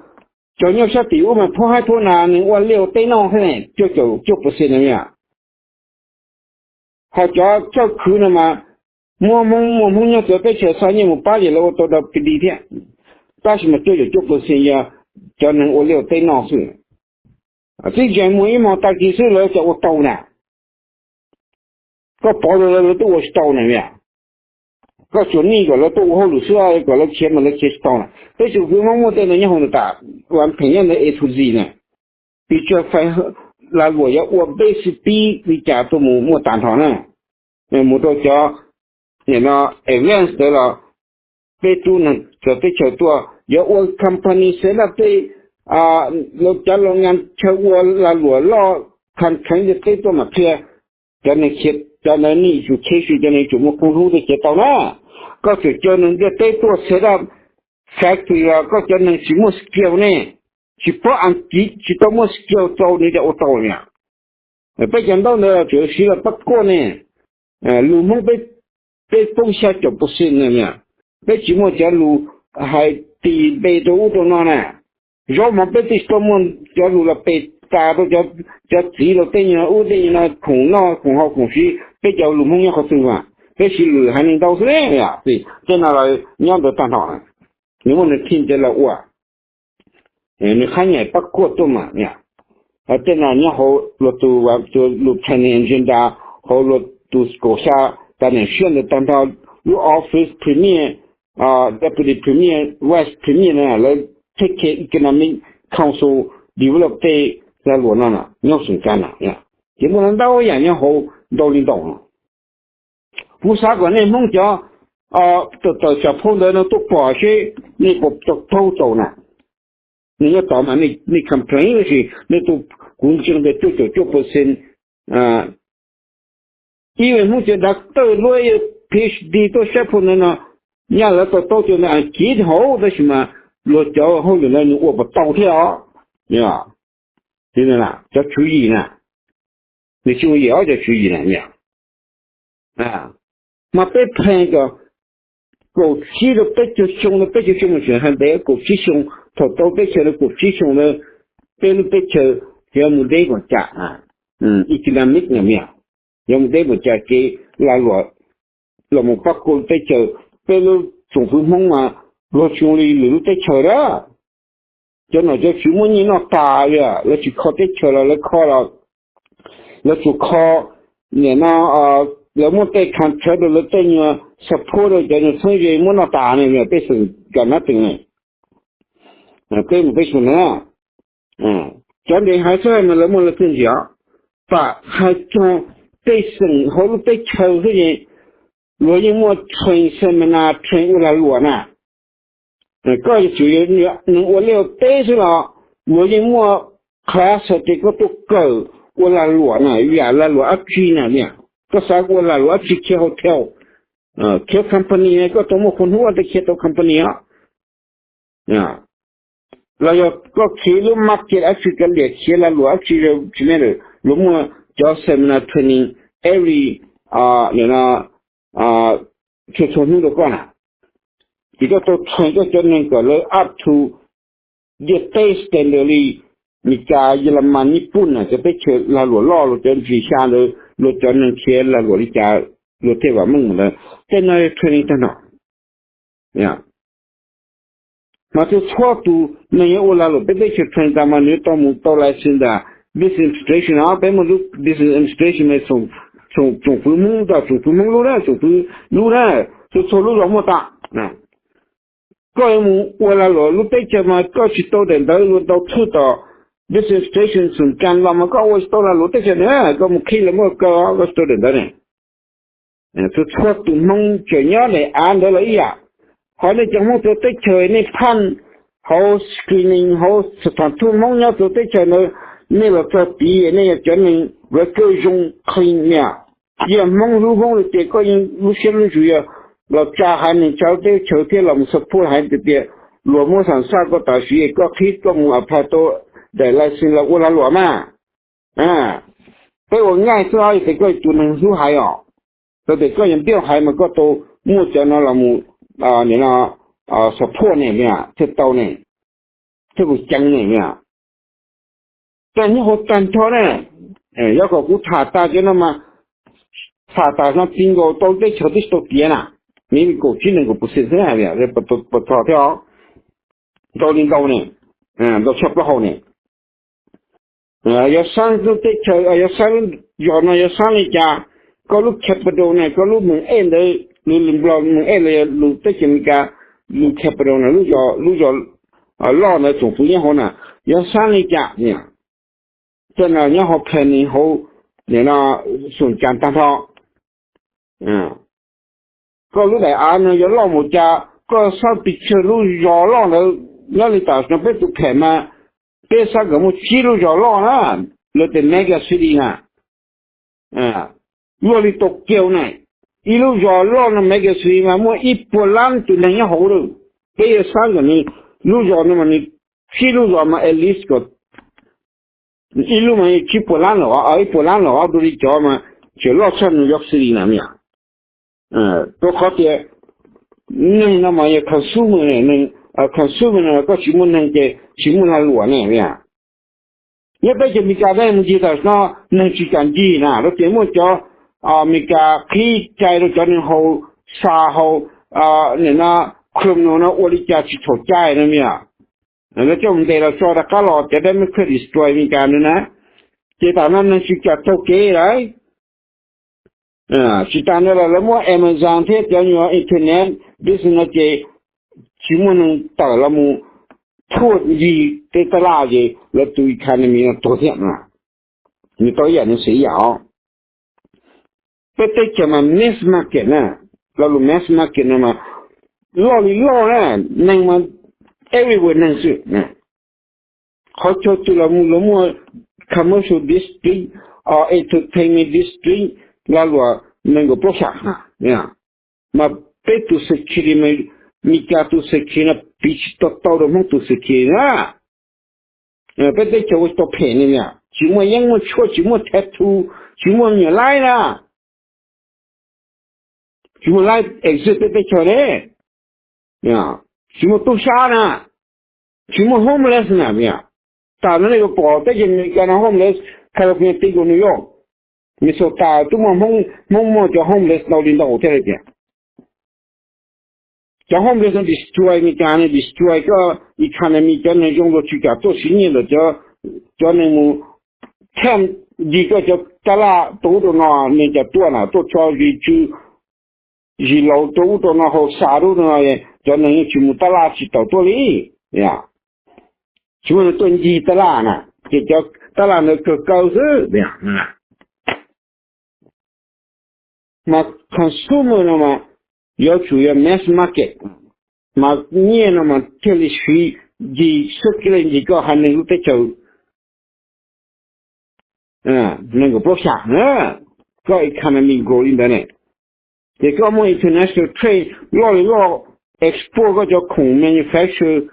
cov nyob sab tim ub mas phuab haib phuab nas, nws ua liaj ua teb noj thiab ne, cuaj caum cuaj percent na. Ho cov txawj khwv no mas, muaj Hmoob, muaj Hmoob nyob cov teb chaws xa nyiaj mus pab ces lawv ua tau da pdi thiab. Tab sis mas cuaj caum cuaj percent yog cov neeg ua liaj ua teb noj xwb. Tib ntseeg muag ib hmo tag kis xwb lawv cov ua tau na. Koj pov lawv, lawv twb ua tsis tau na. Koj tsuas nij kom lawv tuaj ua hauj lwm xwb, kom lawv khiav mas lawv khiav tsis tau na. Peb tsoom fwv Hmoob muaj tej ntawd nyob hauv ntawd tas, ua pheem nyob ntawd A to Z na. Pis tsawg fais lag luam yuav ua basic pib li cas tuaj mus muaj tas nrho na. Mus rau cov nim no advance ntawd los peb tub neeg cov teb chaws tuaj yuav ua company set up tej, lawv cov loo ngas chaw ua lag luam loj, kheev kheev tej teb tuaj mam qhia. Cov neeg khiav, cov ntawd need education, cov neeg yuav tsum muaj qoob lub tuaj khiav tau na. Koj tseem caw neeg ntiaj teb tuaj set up factory los koj cov neeg tsis muaj skill ne, tsis paub Askiv, tsis tau muaj skill tau nws cov ua tau na. Peb cov ntaub ntawd tseem siv los pab kuaj ne. Lus Hmoob peb, peb poob xya caum percent na. Peb tsis muaj cov lus hais tis npe rau ub rau no na. Zaub mov peb twb tsis tau muaj cov lus los pes tas rau cov txiv los tej nyuag ub tej nyuag no khoom noj khoom haus khoom siv, peb cov lus Hmoob nyob qhov twg mas peb siv lus haiv neeg ntau xwb. Tej no los nyob ntawd tag nrho, nws muaj nws team cov los ua, nws qhab nyaim pab kuaj tuaj mas. Tej no nyob hauv luag tus, lus planning agenda, hauv luag tus kaum xya tas neem siab ntawd tag nrho, lub office premier, deputy premier, vice premier na, lawv take care economic council, develop tej lag luam no nyob xoom kab na. Ces muaj ntau yam nyob hauv ntau li ntau no. Kuv xav kom nej Hmoob cov tawm tawm tsam phau ntawd no tuaj pom seb nej puas tau taug tau na. Nej nyob tod mas nej complain tab sis nej tuaj, kuv ntseeg tias cuaj caum cuaj percent ib Hmoob cov dav tawj luaj PhD tuaj saib phau ntawd no, nyaj lawv tau taug cov ntawd Askiv hauv tab sis mas luag cov hauj lwm ntawd nws ua puas tau thiab os. Cov tswv yim na, nws tsis ua yim ob cov tswv yim na. Mas peb plan kom kaum tsib rau peb caug xyoo, peb caug xyoo mas tseem hais ntev, kaum tsib xyoo, thaum tau teb chaws rau kaum tsib xyoo na, peb lub teb chaws yuav mus deb npaum cas, economic na, yuav mus deb npaum cas kev lag luam los mus pab kua lub teb chaws. Peb lub tsoom fwv Hmoob mas luag tsis zoo li lwm lub teb chaws na. Cov nom cov tswv muaj nyiaj noj tas li, lawv tsis kho teb chaws los lawv kho los lawv tsuas kho, nim no lawv muab tej contract rau lawv tej nyuag support rau cov nyuag txheeb ze muab noj tas ne, pej xeem kam nab tees ne, peb mus peb xyoo na. Cov ntev hais xwb mas lawv muaj lawv txiaj ntsig os. Tam hais txog pej xeem hauv lub teb chaws xwb ces luag yeej muaj train seminar, train ua lag luam na. Koj yuav tsum yog neeg ua liaj ua teb xwb los luag yeej muaj class hais tias koj tuaj kawm ua lag luam na, yam lag luam dab tsi na, koj xav ua lag luam dab tsi, khiav hotel, khiav company, koj tau muaj qhua hnub tej khiav tau company os. Los yog koj khiav lub market dab tsi, kav liam khiav lag luam dab tsi, tsis ne, luag muaj cov seminar training every, nim no txhua txhua hnub rau koj na. Ces koj tau train koj cov neeg kom lawv up to ntiaj teb standard li Meskas, Yelamas, Nyij Pooj na, cov teb chaws lag luam loj, luag cov ntsis xya ntawd luag cov neeg khiav lag luam li cas luag thiaj vam meej ntawd. Tej no yog training tag nrho. Mas txhua txhua tus neeg yuav ua lag luam peb teb chaws train tas mas nws tau mus tau license ntawm business administration no, peb muaj lub business administration mas tsoom fwv Hmoob, tsoom fwv Hmoob lub na, tsoom fwv lub na, txhua txhua lub zos muaj tas. Koj yuav mus ua lag luam lub teb chaws mas koj tsis tau daim ntawv luag tau thwj tom business administration xoom kas los mas koj ua tsis tau lag luam teb chaws na, koj mus qhib los muaj kaw, koj tsis tau daim ntawv ne. Txhua txhua tus Hmoob tseem nyob daim av ntawd los ib yam. Qhov nej cov Hmoob rau teb chaws nej phaj hauv screening hauv tham thuj Hmoob nyob rau teb chaws ntawd, nej los txog tid nej yog cov neeg record zoo clean na. Yog Hmoob hlub Hmoob li tias koj yeej lub siab lub ntsws yog los tsa haiv neeg tsa lub teb chaws thiab los mus support haiv tias luag muab xam xaj koj tam sim koj qhib koj mus apply tau daim license los ua lag luam mas. Peb ua ngaij xwb os, yog tias koj tus neeg hlub haiv os, txawm tias koj yuav ntiaj haiv mas koj tau muaj cov no los mus, nim no support ne, thiaj tau ne, thiaj mus ceev ne. Tej nyob hauv tag nrho na, yog kom kuv tham tas cov no mas tham tas no ti nkaus tau teb chaws twb tsis tau tiav na, me kaum tsib nees nkaum percent xwb, puas txog thiab os, ntau li ntau ne, ntau tshaj plaub hau ne. Yog saib lub teb chaws, yog saib lub zos no yog saib li cas, koj lub capital ne, koj lub meej ej ntawd, lus Nplog meej ej los yog lus teb chaws Amelikas lus capital na, lub zos, lub zos loj ntawd tsoom fwv nyob hauv na, yog saib li cas, tej no nyob hauv planning hauv, nim no xoom kas tag nrho. Koj lub daim av no yog loj npaum cas, koj saib pes tsawg lub zos loj ntawd, nyob li tam sim no peb tus phem mas peb saib kom muaj tsib lub zos loj na, lawv tias mega city na. Luaj li Tokyo na, ib lub zos loj no mega city mas muaj ib puas lab tus neeg nyob hauv lawm. Peb yuav saib kom nws, lub zos no mas nws tsib lub zos mas at least kom ib lub mas tsib puas lab lawm, ib puas lab lawm, dua li cov mas tseem loj tshaj New York City na. Rau qhov tias neeg no mas yog consumer, consumer no koj tsis muaj neeg ces tsis muaj lag luam ne. Nyob peb cov Amelikas peb mus ncig tam sim no neeg tsis kam ncig na, rau tias muaj cov Amelikas qhib cai rau cov neeg haus, xa haus, nim no criminal no ua li cas tsis txhaum cai no mas. Lawv coj mus ntes los tso rov qab los cov Democrat destroy Amelikas no na. Ces tam no neeg tsis kam taug kev lawm. Tsis tas ntawd los lawv muab Amazon thiab cov nyuag internet business no ces tsis muaj neeg tawm los mus thuaj ncig tej taj laj ces lawv tus economy no tuag thiab. Nws tau ib yam nws xav ib yam os. Peb teb chaws mas mass market na, lo lus mass market no mas loj li loj na, neeg mas everywhere neeg xwb. Qhov chaw twg los mus los muaj commercial district, entertainment district, lag luam nees nkaum plaub xya. Mas peb tus security, Meskas tus security no piv tsis tau tau rau Hmoob tus security na. Peb teb chaws ua tsis tau phem li na, tsis muaj yeeb muaj tshuaj, tsis muaj tattoo, tsis muaj me nyuam laib na. Tsis muaj life exit peb teb chaws ne. Tsis muaj tub sab na, tsis muaj homeless na. Tam no nej yuav pom teb chaws Amelikas no homeless, California, New York, Minnesota twb muaj, Hmoob muaj cov homeless ntau li ntau thiab tias. Cov homeless no destroy Amelikas, no destroy koj economy, cov neeg zoo luag tsis kam tuaj siv nyiaj ntawm cov neeg mus thaj ncig koj cov tab laj rau ub rau no, neeg cov tuaj na tuaj tso zis tsw, zis laus rau ub rau no, haus xa rau ub rau no, cov neeg yeej tsis mus tab laj tsis tau tuaj li. Tsis muaj neeg tuaj ncig tab laj na, ces cov tab laj ntawd kawg kaw xwb. Mas consumer no mas yuav tsum yog mass market, mas nyiaj no mas thiaj li siv ncig, xwb kiag li ncig koj haiv neeg lub teb chaws nees nkaum plaub xya, koj economy grow li ntawd ne. Ces koj muaj international trade loj li loj, export koj cov khoom manufacture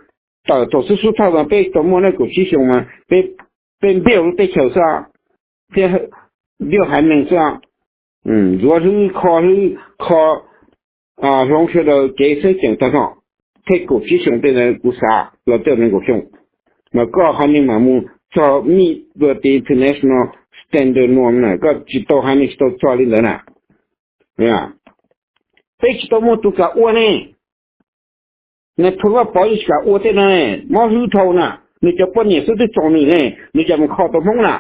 tawm thaum xub xub thawj mas peb tau muaj nees nkaum tsib xyoos mas peb build lub teb chaws xwb, thiab build haiv neeg xwb, ntxuav hlwb kho hlwb kho, hloov sawv daws kev xeeb ceem tag nrho. Thib kaum tsib xyoo tej ntawd kuv xav los tej nees nkaum xyoo, mas koj haiv neeg mam mus txog meet the international standard norm na, koj tsis tau, haiv neeg tsis tau txog li ntawd na. Peb tsis tau muaj tus kam ua ne. Nais Phoo Vaj Pov yeej tsis kam ua tej no ne, mob hlwb dhau na. Nws cov poj niam xwb twb txaus nws ne, nws cas mus kho tau Hmoob na.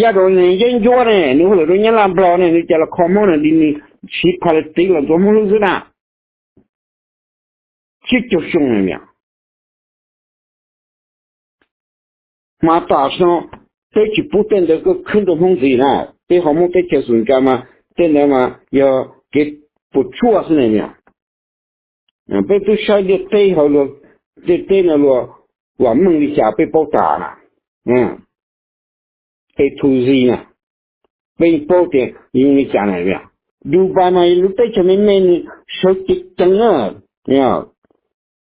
Yaj rau neeg yeeb ncuab ne, nws hu lawm rau Nyab Laj Nplog ne, nws cas los kho Hmoob na, li nws siv politics los ntxuav Hmoob hlwb xwb na. Tsib caug xyoo na. Mas tam sim no peb tsis pub tej ntawd kawg khwb rau Hmoob ntxiv na. Peb ho muab teb chaws xum kas mas tej ntawd mas yog kev puas tsuaj xwb ne. Peb twb saib ntiaj teb hauv, ntiaj teb no luag vam meej li cas peb paub tas na. A to Z na, peb paub tias zoo li cas na. Dubai mas lub teb chaws me me nws sawv ceev ceev na,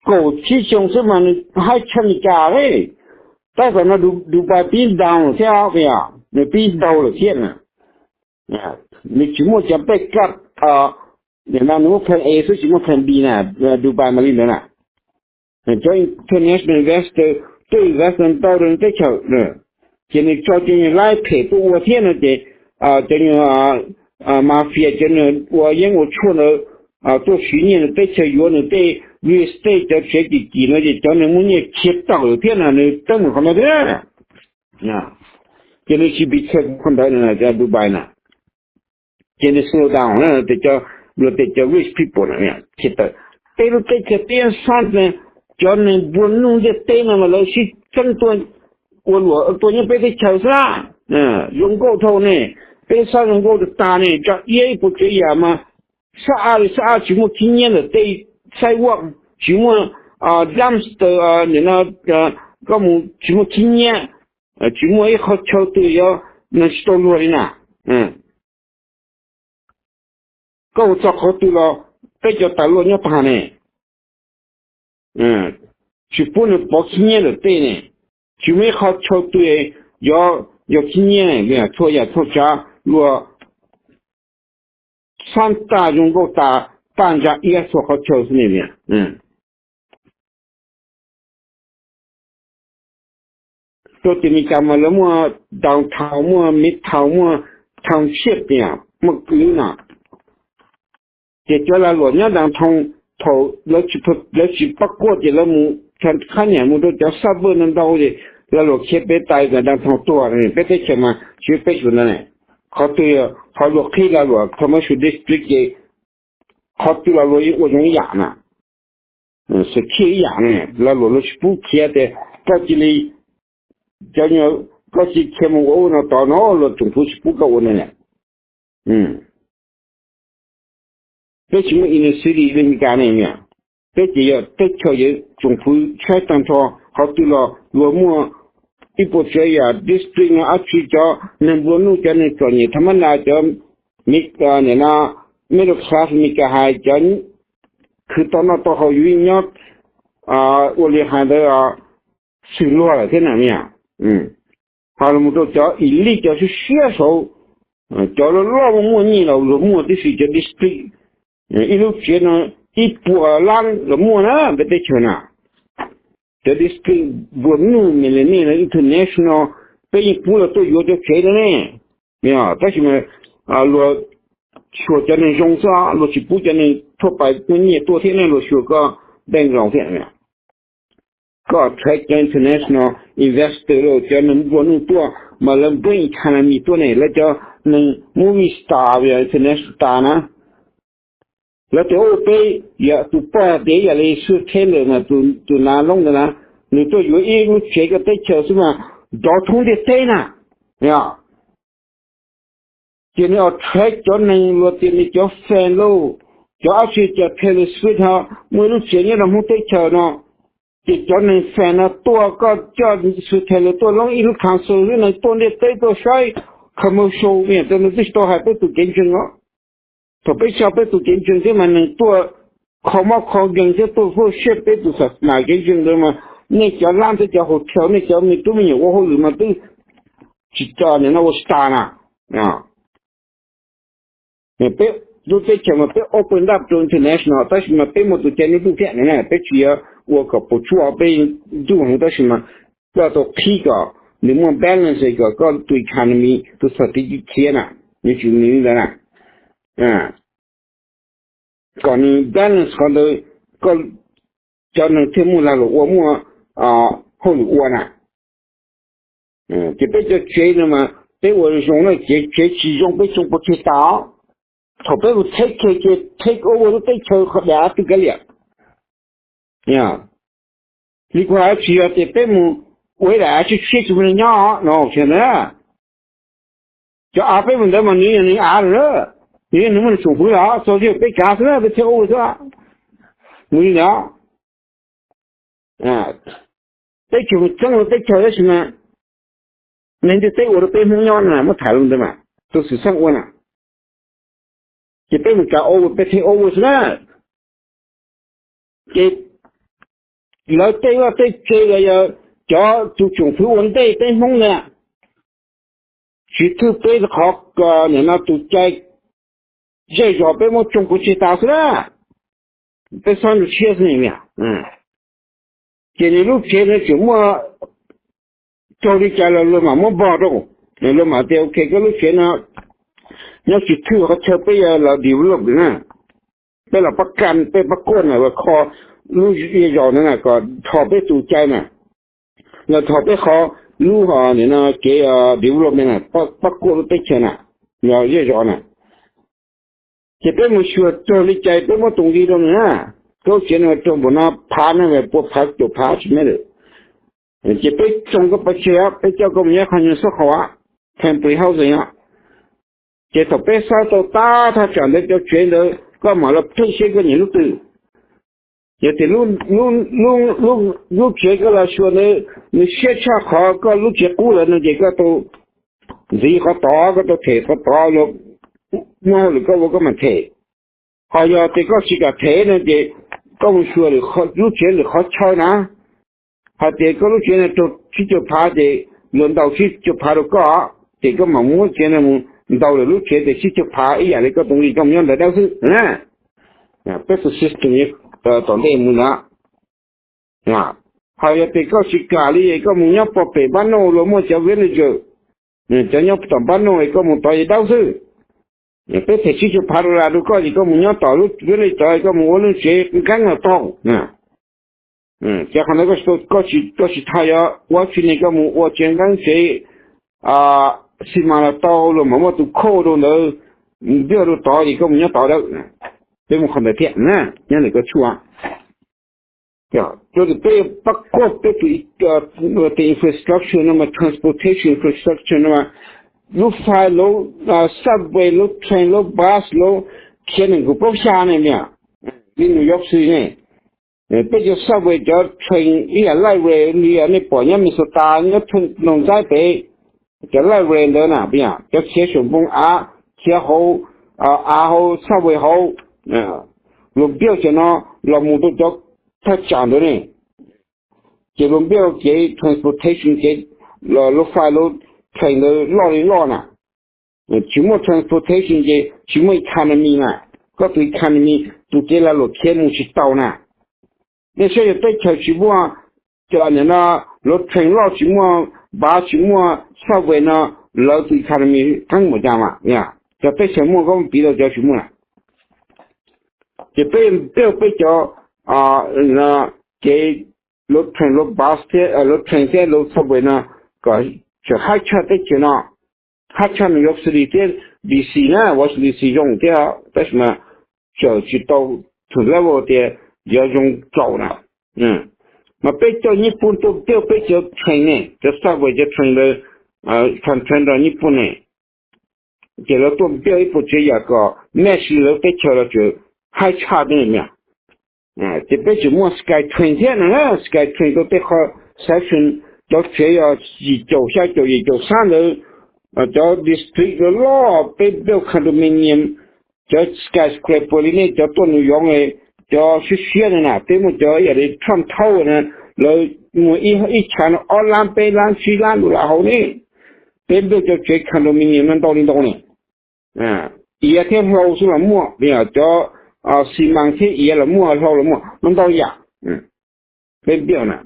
kaum tsib xyoo xwb mas nws haib tshaj Meskas li. Tab tom no Dubai pib down thiab, nws pib down lawm thiab na. Nws tsis muaj cov backup, nim no nws muaj plan A xwb tsis muaj plan B na, Dubai mas li ntawd na. Cov international investor twb invest ntau rau teb chaws, ces nws tso cov nyuag laib phem tuaj ua thiab no ces cov nyuag mafia, cov nyuag ua yeeb ua tshuaj ntawd tuaj siv nyiaj nws teb chaws, yuav nws tej real estate, cov tsev kim kim no ces cov neeg muaj nyiaj khiav tawm lawm thiab na, nws teeb meem qhov no thiab. Ces nws tsis be careful qhov ntawd, Dubai na. Ces nws slow down na, luag tias cov rich people na khiav tawm. Peb lub teb chaws peb sab na, cov neeg nplua nuj ntiaj teb no mas lawv sib txeeb tuaj ua luam tua nyob peb teb chaws xwb. Zoo nkauj dhau ne, peb sab zoo nkauj tag tag ne, tsa iab ib puas tsav yam mas sab ab li sab ab, tsis muaj khib nyiab ntawm tej sidewalk, tsis muaj dumpster, nim no koj mus tsis muaj khib nyiab, tsis muaj ib qho chaw twg yuav neeg tsis tau luag li na. Koj mus txog qhov twg los peb cov tas luaj nyob tag ne, tsis pub nws pov khib nyiab ntawm tej ne, tsis muaj ib qho chaw twg yuav, yuav khib nyiab, txhua yam txhua tsav luag sab taj zoo nkauj tas, paj ntsa iab txhua qhov chaw xwb ne. Rau tim Meskas mas lawv muaj downtown, muaj midtown, muaj township, muaj kwv no. Ces cov lag luam nyob downtown thaum lawv tsis pab quaj ces lawv mus, qhab niam mus rau cov suburb ntau ntau ces lag luam khiav pem tais kom downtown tuag. Peb teb chaws mas tsis peb xyov ntawd ne. Qhov twg, qhov luag qhib lag luam commercial district ces qhov twg los luag yeej ua zoo ib yam na, secure ib yam ne. Lag luam luag tsis pub khiav tias koj cia li, cov, koj cia li khiav mus ua ub no tod no luag tsoom fwv tsis pub koj ua ntawd ne. Peb tsis muaj inner city li Meskas ne. Peb ces yog teb chaws yawg tsoom fwv tshaib tag nrho, qhov twg los luag muaj ib puas tsav yam district no dab tsi cov neeg nplua nuj, cov neeg txom nyem tha mab na, cov nim no middle class Meskas hais cov khwv tau noj tau haus yus yeej nyob ua li hais ntawd xws luag lawm thiab na. Ho los mus rau cov elite cov siab siab saud, Cov loj loj muaj muaj nyiaj los luag muaj tib si, cov district ib lub tsev no ib puas lab los muaj na, peb teb chaws na. Cov district nplua nuj millionaire international, peb yeej pub luag tuaj yuav cov tsev no ne. Tab sis mas luag xyuas cov neeg zoo xwb, luag tsis pub cov neeg thuaj pais muaj nyiaj tuaj thiab ne, luag xyuas koj bank account thiab. Koj attract cov international investor los cov neeg nplua nuj tuaj mas lawv bring economy tuaj ne, lawv cov neeg movie star, international star na, lawv tias ua peb, yog tus poj tias yam li Swift Taylor mas tus nav loob ntawd na, nws tuaj yuav ib lub tsev koj teb chaws xwb mas nrov thoob ntiaj teb na. Ces nws attract cov neeg luag tias nws cov fan lauj, cov ab tsi cov Taylor Swift ho muaj ib lub tsev nyob rau Hmoob teb chaws no, ces cov neeg fan no tuaj, koj coj Swift Taylor tuaj loob ib lub concert xwb no tuaj ntiaj teb tuaj saib commercial, rau nws twb tsis tau hais peb tus kev ntseeg os. Thaum peb tso peb tus kev ntseeg thiab mas neeg tuaj kho mob kho nkeeg thiab tuaj fellowship peb tus xas nas kev ntseeg ntawd mas nej cov lab thiab cov hotel, nej cov me tub me nyuam ua hauj lwm mas twb tsis tau nim no ua star na. Peb lub teb chaws mas peb open up to international tab sis mas peb muaj tus cai lub ntuj thiab na, peb tsis yog ua kom puas tsuaj peb ntuj heev tab sis mas koj tau qhib kom nws muaj balance kom koj tus economy tus xas tiv khiav na, nws tsis nws li ntawd na. Kom nws balance qhov ntawd, koj cov neeg thiaj muaj lag luam ua, muaj hauj lwm ua na. Ces peb cov tsev no mas peb ua zoo na, ces tsev tsis zoo peb tsoo pua tseg tas. Thaum peb mus take care, take over lub teb chaws qhov dav twb kav liam. Li kuv hais tsis yog tias peb mus ua ib daim av tshiab tshiab tsis muaj neeg nyob no, tsis na. Cov av peb mus ntawd mas nws yog nws av lawm, nws yog nws muaj nws tsoom fwv los txog tiag peb kav xwb na, peb take over xwb. Mus li ntawd, peb tsuas mus txeeb lub teb chaws tab sis mas neeg ntiaj teb ua rau peb Hmoob nyob na, muab tham los ntawd mas tus xwm txheej ua na. Ces peb mus kav over, peb take over xwb na. Ces lawv tej vaj tej tsev los yog cov tus tsoom fwv ua ntej peb Hmoob na, tsis thwj peb qhov nim no tus cai zej zos peb muab tsoo pua tseg tas xwb na. Peb xob nrug tshiab xwb na. Ces nws lub tsev no tseem muaj raug li cas los luag mam muab npog rau, luag mam tias ok koj lub tsev no nyob tsis thwj qhov chaw peb yuav los develop na, peb los pab kaj, peb pab kuaj na, los kho lub zej zos no na kom dhos peb tus cai na, los dhos peb qhov lub ho nim no kev development na, pab kuaj lub teb chaws na, los zej zos na. Ces peb mus xyuas raug li cas peb muab tus nqi rau nws na. Koj lub tsev no raug npaum no phav na, pua phav caum phav tsis mev lawm. Ces peb tsoo koj pov tseg, peb coj koj mus nyob qhov nyuag xab qhau, temporary housing os. Ces thaum peb xab tau tab thaj tsam ntawd cov tsev ntawd koj mam los pheej siab koj nyiam lub twg. Yog tias lub tsev koj los xyuas ntawd nws siab tshaj qhov koj lub tsev qub lawm no ces koj tau ntxiv qhov tod, koj tau them qhov tod, muaj hauj lwm koj ua koj mam them. Ho yog tias koj tsis kam them no ces koj mus xyuas lub tsev lwm qhov chaw na. Hais tias koj lub tsev no raug tsib caug phav ces luag ntaus tsib caug phav rau koj, ces koj mam muab tsev no mus ntaus lawm lub tsev ces tsib caug phav ib yam li koj tus nqi koj mus nyob ntawd dawb xwb na. Peb tus system tom ntej mus ntawd. Ho yog tias koj tsis kam li es koj mus nyob pog pem npab nauj luag muaj cov villager, cov nyob tom npab nauj es koj mus tod ces dawb xwb. Peb them tsib caug phav dollar rau koj ces koj mus nyob tom lub village tod, koj mus ua lub tsev nqeeb los tau. Ces qhov ntawd koj tsis thaj yuav ua tsi ne, koj mus ua tsev nqeeb tsev xi mas los tau, luag mam muaj tus khauj rau ntawd, npiaj rau tod ces koj mus nyob tod dawb. Peb mus qhov ntawd thiab na, nyob ntawm koj tshuaj. Rau tias peb pab kuaj peb tus infrastructure no mas, transportation infrastructure no mas, lub flight, lub subway, lub train, lub bus, lub khiav nees nkaum plaub xya ne, li New York City ne. Peb cov subway, cov train ib yam light rail li nej pom nyob Minnesota, nyob North Side pem, cov light rail ntawd na, cov khiav saum npoo av, khiav hauv av, hauv subway hauv, luag npiaj cov no los mus rau cov thaj tsam ntawd ne. Ces luag npiaj kev transportation, kev lub flight, lub train ntawd loj li loj na. Tsis muaj transportation ces tsis muaj economy na. Koj tus economy, tus kev lag luam khiav mus tsis tau na. Nej saib yog teb chaws tsis muaj cov no, lub train loj tsis muaj, bus tsis muaj, subway no, lawv tus economy qeeb npaum cas mas. Cov teb chaws muaj koj piv tau cov tsis muaj na. Ces peb, peb, peb cov kev, lub train, lub bus thiab lub train thiab lub subway no kom tseem haib tshaj teb chaws no, haib tshaj New York City thiab D C na. Washington D C zoo thiab tab sis mas tseem tsis tau to level tias yuav zoo txaus na. Mas peb coj Nyij Pooj tuaj build peb cov train ne, cov subway, cov train ntawd, contract rau Nyij Pooj ne, ces lawv tuaj build ib puas tsav yam kom match lawv teb chaws los tseem haib tshaj thiab ne. Ces peb tseem muaj Skytrain thiab no, Skytrain rau tej qho section, cov tsev yog yim caum xya caum yim caum xab ntawd, cov district loj loj peb build condominium, cov skyscraper li nej cov tuaj New York, cov siab siab na, peb muaj cov yam li Trump Tower na, lawv muag ib chav no ob lab peb lab tsib lab dollar hauv ne. Peb build cov tsev condominium no ntau li ntau ne. Iav thiab hlau xwb los muaj, cov xi mas thiab iav los muaj, hlau los muaj, no ntau yam. Peb build na,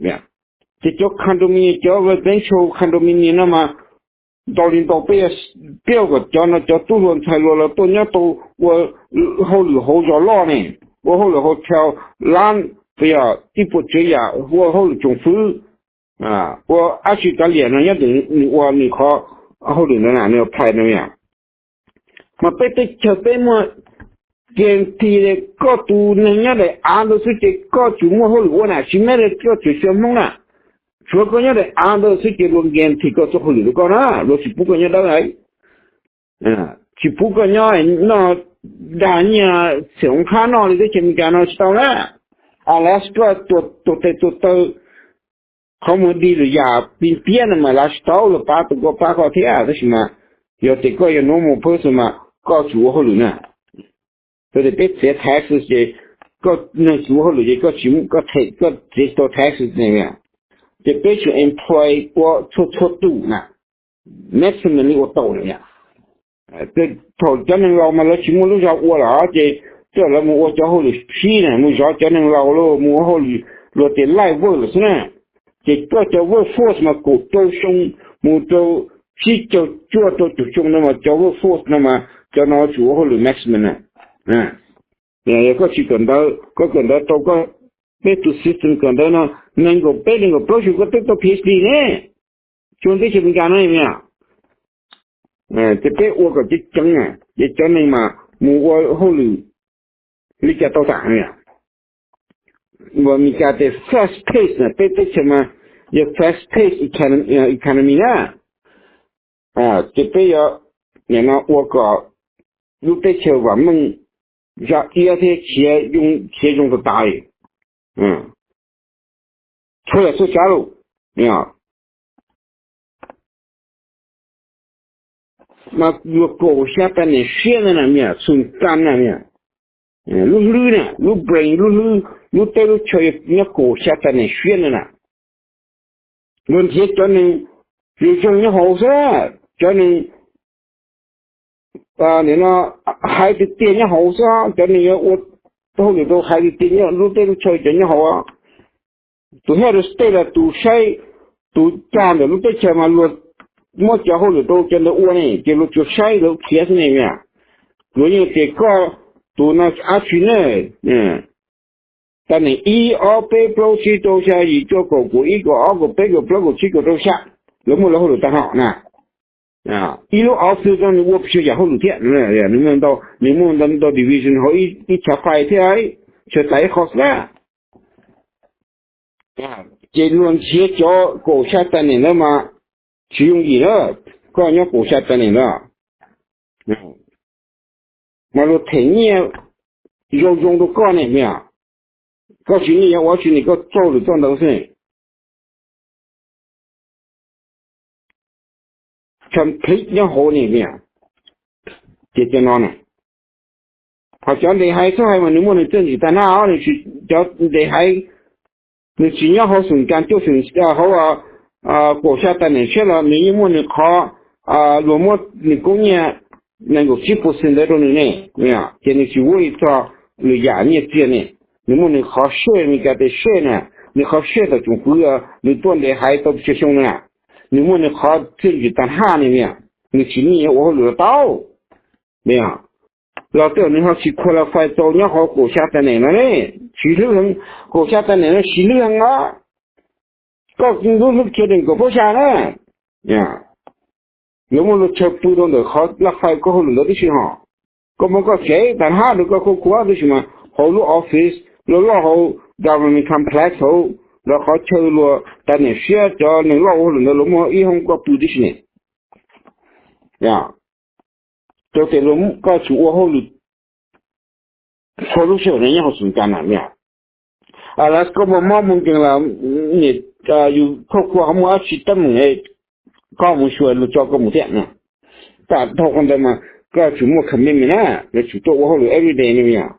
ces cov condominium, cov residential condominium no mas ntau li ntau, peb yuav build kom cov no cov tub hluas ntxhais hluas los tuaj nyob tau, ua hauj lwm hauv zos loj ne, ua hauj lwm hotel lab, peb yog ib puas tsav yam, ua hauj lwm tsoom fwv, ua dab tsi kav liam no nyob ntawm nws ua nws qhov hauj lwm ntawd na, nws apply no yom. Mas peb teb chaws peb muaj guarantee li, koj tus neeg nyob daim av ntawd xwb ces koj tsuas muaj hauj lwm ua na, tsis matter koj tseem xyov Hmoob na. Tsuav koj nyob daim av ntawd xwb ces luag guarantee koj txoj hauj lwm rau koj na, luag tsis pub koj nyob dawb. Tsis pub koj nyob noj dag nyiaj txhiam hloov qhab noj li teb chaws Amelikas no tsis tau na. Unless koj tuag tes tuag taw, qhov muag dig lwm yam piv piab no mas lav tsis tau, luag pab tau koj pab koj thiab, tab sis mas yog tias koj yog normal person mas koj tsuas ua hauj lwm na. Yog tias peb txiav taxes ces koj neeg tsis ua hauj lwm ces koj tsis, koj txiav tsis tau taxes ne. Ces peb tsuas employ ua txhua txhua tus na, maximum li ua tau na. Thaum cov neeg laus mas lawv tsis muaj lub zog ua lawm ces coj lawv mus ua cov hauj lwm sib na, mus zov cov neeg laus los mus ua hauj lwm, luag tias light work lawm xwb na. Ces koj cov workforce mas kaum rau xyoo mus rau tsib caug cuaj rau caum xyoo no mas cov workforce no mas cov no tsuas ua hauj lwm maximum na. Yog koj tsis kawm ntawv, koj kawm ntawv tau koj, peb tus system kawm ntawv no nees nkaum peb nees nkaum plaub xyoo koj twb tau PhD ne, tsuas teb chaws Amelikas no. Ces peb ua kom ceev ceev na, ces cov neeg mas mus ua hauj lwm li cas tau tas. Ua Amelikas tias fast pace na, peb teb chaws mas yog fast pace economy na. Ces peb yuav nim no ua kom lub teb chaws vam meej, zaj iab thiab khiav, khiav zoo tas tas li. Txhua yam txhua tsav lawm. Mas yuav kaum xya tag nim siab ntawd na, miam xum tas na, miam, lub hlwb na, lub brain, lub hlwb, lub teb lub chaw nyob kaum xya tag nim siab ntawd na. Luag nrhiav cov neeg zoo zoo nyob hauv xwb, cov neeg nim no hais tiag tiag nyob hauv xwb, cov neeg yuav ua hauj lwm rau hais tiag tiag nyob lub teb lub chaw cov nyob hauv. Tus head of state los tus saib, tus cag ntawm lub teb chaws mas luag muab cov hauj lwm rau cov ntawd ua ne, ces luag tsuas saib lawv khiav xwb ne. Luag yeej tias koj tus no ab tsi ne, tag nim ib ob peb plaub tsib rau xya yim cuaj kaum kaum ib kaum ob kaum peb kaum plaub kaum tsib kaum rau xya, lawv muaj lawv hauj lwm tag nrho na. Ib lub office no nws ua pes tsawg yam hauj lwm thiab, nws muaj ntau, nws muaj ntau division hauv ib chav fai thiab, tsawg tas ib qho xwb na. Ces luag nrhiav cov kaum xya tag nim ntawd mas tsis yooj yim na, koj nyob kaum xya tag nim ntawd mas luag them nyiaj zoo zoo rau koj ne, koj tsis nyiaj yuav ua tsi ne, koj txauj lwm txauj ntawd xwb. Complete nyob hauv ne, ces cov no na. Ho cov ntes haiv txhob hais mas nws muaj nws txiaj ntsig tag na, cov ntes haiv nws tsis nyob hauv xum kas cuaj xum, hauv kaum xya tag nim siab los nws yeej muaj nws qhov, luag muab nws koob nyiaj nees nkaum tsib percent ntawd rau nws ne, ces nws tsis worry txog lwm yam nyiaj txiag ne. Nws muaj nws qhov share, Meskas tias share na, nws qhov share tom tsoom fwv, nws tuaj ntes haiv tau pes tsawg xyoo na, nws muaj nws qhov txiaj ntsig tag haj ne, nws tsis nyiam ua hauj lwm los tau. Los tej zaum nws ho tsis qualify tau nyob hauv kaum xya tag nees no ne, siv hlwb heev, kaum xya tag nees no siv hlwb heev os. Koj lub hlwb khiav deem kaum plaub xya na, luag muaj luag chaw pw rau ntawm qhov laj fai koj hauj lwm ntawd tib si hos. Koj muaj koj tsev tag haj rau koj khauj khuav, tab sis mas hauv lub office loj loj hauv government complex hauv, los qhov chaw luag tag nees siab cov neeg loj ua hauj lwm ntawd luag muaj ib hoob koj pw tib si ne. Rau tias luag koj tsum ua hauj lwm txhua lub sij hawm no nyob hauv xum kas na, a las koj muaj mob muaj nkeeg los niam yus khauj khuav ho muaj dab tsi teeb meem, koj mus xyuas luag tso koj mus thiab na. Tam dhau qhov ntawd mas koj tsum muaj commitment na, yuav tsum tuaj ua hauj lwm every day no yog.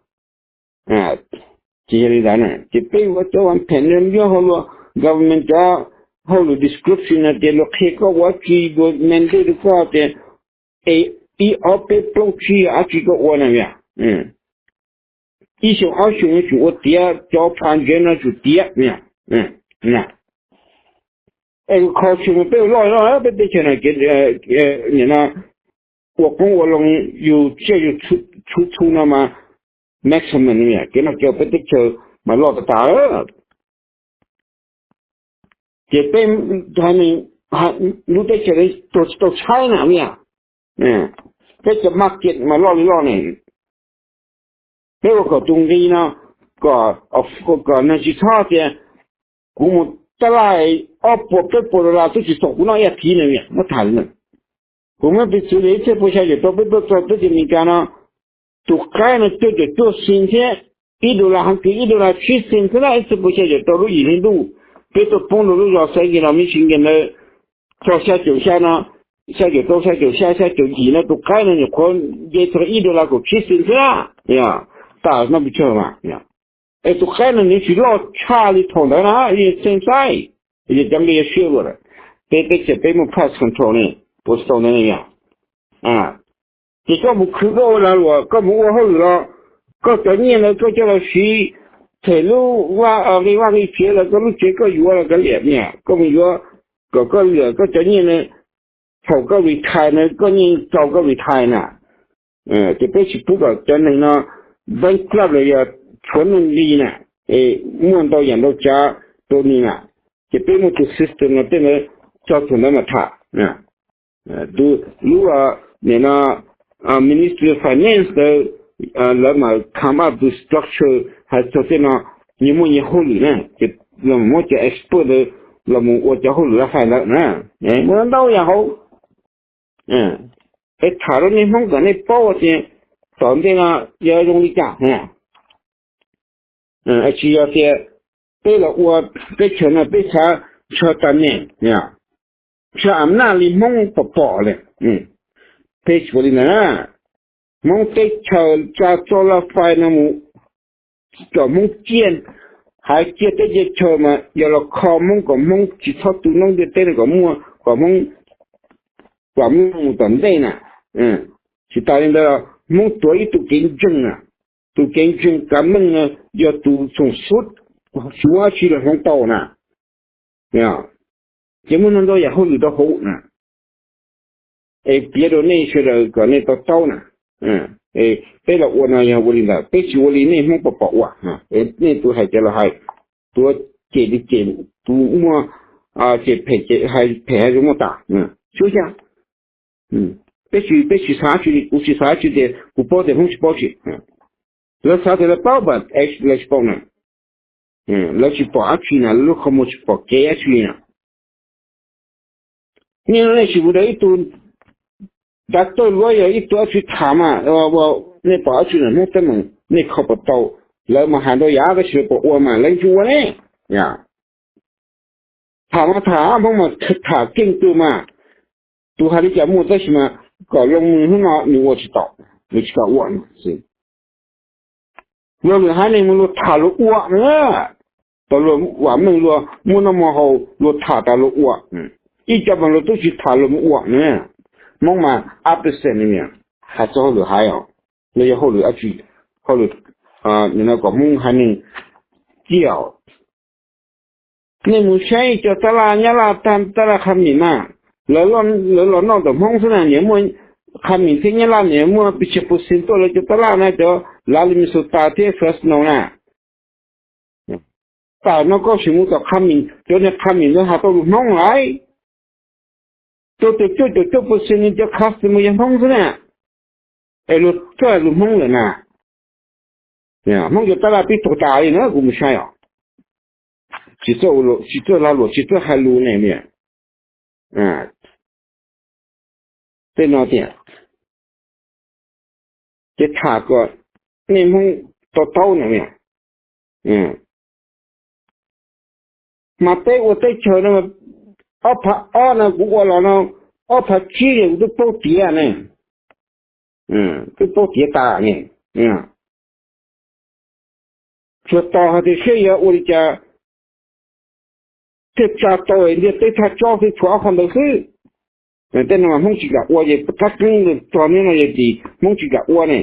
Ces yog li ntawd na ces peb ua cov vaj phem nyob hauv luag government cov hauj lwm description no ces luag qhia koj ua dab tsi, luag mandate rau koj tias ib ob peb plaub tsib yog dab tsi koj ua na yog. Ib xyoo ob xyoo yuav tsum ua tiav, cov project no tsum tiav. Es culture mas peb ua loj loj peb teb chaws no, nim no ua qoob ua loo yus tsiaj yus txhu txhu no mas maximum, kev noj kev haus peb teb chaws mas loj tas tas. Ces peb haiv neeg lub teb chaws tuag tsis tau tshaib na yog. Peb cov market mas loj li loj ne. Peb ua kom tus nqi no kom, kom neeg tsis txhob tias kuv mus taj laj ob puas peb puas dollar twb tsis txaus kuv noj ib as thiv na, muab tham li na. Kuv muab piv txwv li ib txhiab pua xya caum rau peb tuaj txog teb chaws Amelikas no, tus qaib no cuaj caum cuaj xees thiab ib dollar heev kis ib dollar tsib xees xwb na, ib txhiab pua xya caum rau lub yim hli ntuj. Peb tuaj poob rau lub zos Saginaw no, Michigan ntawd, txog xya caum xya no, xya caum rau, xya caum xya, xya caum yim no tus qaib no nyuam qhuav nce txog ib dollar kaum tsib xees xwb na. Yog, tas no pes tsawg mas. Es tus qaib no nws tsis loj tshaj li thaum ntawd na, same size, yog cov nqi yuav siab luaj lawm. Peb teb chaws peb muaj pest control ne, puas tau ntawd ne yog. Ces koj mus khwv koj ua lag luam, koj mus ua hauj lwm los, koj cov nyiaj ntawd koj coj los siv them lub vaj nqi vaj nqi tsev los koj lub tsev koj yuav los kav liam, koj mus yuav kom koj liam koj cov nyiaj ntawd, thaum koj retire ntawd koj nyiaj tau koj retire na. Ces peb tsis pub kom cov neeg no bankrupt los yog tshuav nuj nqi na, es muaj ntau yam ntau tsav rau nws na. Ces peb muaj tus system no tej ntawd, tso thaum ntawd mas tham. Tus lub, nim no, Ministry of Finance ntawd, lawv mam come up tus structure hais txog tej no, nyias muaj nyias hauj lwm na, ces los muab cov expert ntawd los mus ua cov hauj lwm laj fai ntawd na. Muaj ntau yam hauv. Es tham rau nej Hmoob kom nej paub tias tom ntej no yuav zoo li cas. Tsis yog tias peb los ua teb chaws no peb xav ntshaw tas neem, ntshaw am naj li Hmoob pom pom li. Peb tsis ua li ntawd na. Hmoob teb chaws tsa txoj laj fai no mus kom Hmoob ciaj, hais ciaj teb ciaj chaw mas yog los kho Hmoob kom Hmoob tsis txhob tu noob ntiaj teb no kom muaj, kom Hmoob, kom Hmoob mus tom ntej na. Tsis tas li ntawd los Hmoob tuav ib tug kev ntseeg na, tus kev ntseeg kav meej no yog tus xoom xub, tsis muaj dab tsi los hloov tau na. Ces muaj ntau ntau yam hauj lwm rau hauv na. Es piav rau nej sawv daws kom nej to taub na. Peb los ua no yog ua li ntawd, peb tsis ua li nej Hmoob pom pom ua. Nej tus hais ces los hais, tus cem li cem, tus muaj cem phem, hais phem hais zoo muaj tas. Tsuav xyab. Peb tsis, peb tsis xav tsis li, kuv tsis xav tsis tias kuv paub tias Hmoob tsis paub tsis. Lawv xav tias lawv paub, but lawv tsis paub na. Lawv tsis pom dab tsi na, lub qhov muag tsis pom kev dab tsi na. Nej, nej sim mus rau ib tug doctor los yog ib tug dab tsi tham mas, nej pom dab tsi na, Hmoob teeb meem nej kho puas tau? Lawv mas hais ntau yam tab sis lawv puas ua mas lawv tsis ua ne. Tham mas tham, Hmoob mas tham keej kawg mas. Tus hais li cas muaj tab sis mas kom loo mus hnub no nws ua tsis tau, nws tsis kam ua. Luag lwm haiv neeg mas luag tham luag ua na, tas luag vam meej luag muaj noj muaj haus luag tham tas luag ua. Ib co mas luag twb tsis tham luag mus ua na. Hmoob mas opposite ne. hais txog hauj lwm haiv os, los yog hauj lwm dab tsi, hauj lwm, nws no kom Hmoob haiv neeg ciaj os. Nej mus saib cov tab laj Nyab Laj, tab laj Qhab Mim na, lawv los noj ntawm Hmoob xwb na, nws muaj, Qhab Mim thiab Nyab Laj nws muaj pes tsawg percent tuaj lawv cov tab laj na, cov lav Minnesota thiab Fresno na. Tam no koj sim mus tom Qhab Mim, cov niag Qhab Mim ntawd has tau lus Hmoob lawm. Rau caum cuaj caum cuaj percent nws cov customer yog Hmoob xwb na, es luag txawj lus Hmoob lawm na. Hmoob cov tab laj pib tuag tas li na kuv mus saib os. Tsis txawj lag luam tsis txawj hais lus ne. Tej no tias, ces tham kom nej Hmoob to taub na. Mas peb ua teb chaws no, ob phav ob no kuv ua los no, ob phav tsib no kuv twb paub tiav ne, twb paub tiav tas ne. Tsuas tos hais tias saib yuav ua li cas thiaj tsa tau ntiaj teb thaj tsob xwb, tshuav ob qho ntawd xwb. Tej no mas Hmoob tsis kam ua ces thab keeb txog niaj no yog tim Hmoob tsis kam ua ne.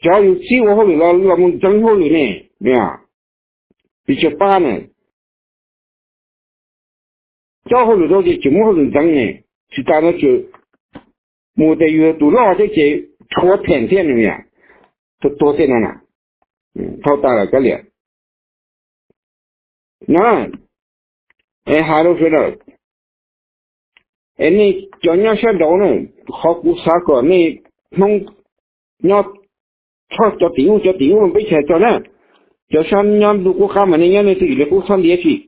Cov yus txib ua hauj lwm los los mus ntxeev hauj lwm ne, tsis tshua pab ne. Coj hauj lwm rau ces tseem muab hauj lwm ntxeev ne, tsis tas no tseem mus tias yus yog tus loj thiab ces tshuav pheem thiab ne. Tuag tuag tej no na, dhau tas lawm kav liam. No, es hais rau sawv daws, es nej cov nyob sab nraud na, qhov kuv xav kom nej Hmoob nyob, txhob cov tim ub, cov tim ub peb tsis hais txog na. Cov sab nyob ntuj qub qab mas nej nyob nej twj ywm li qub txhob ntiav tsis.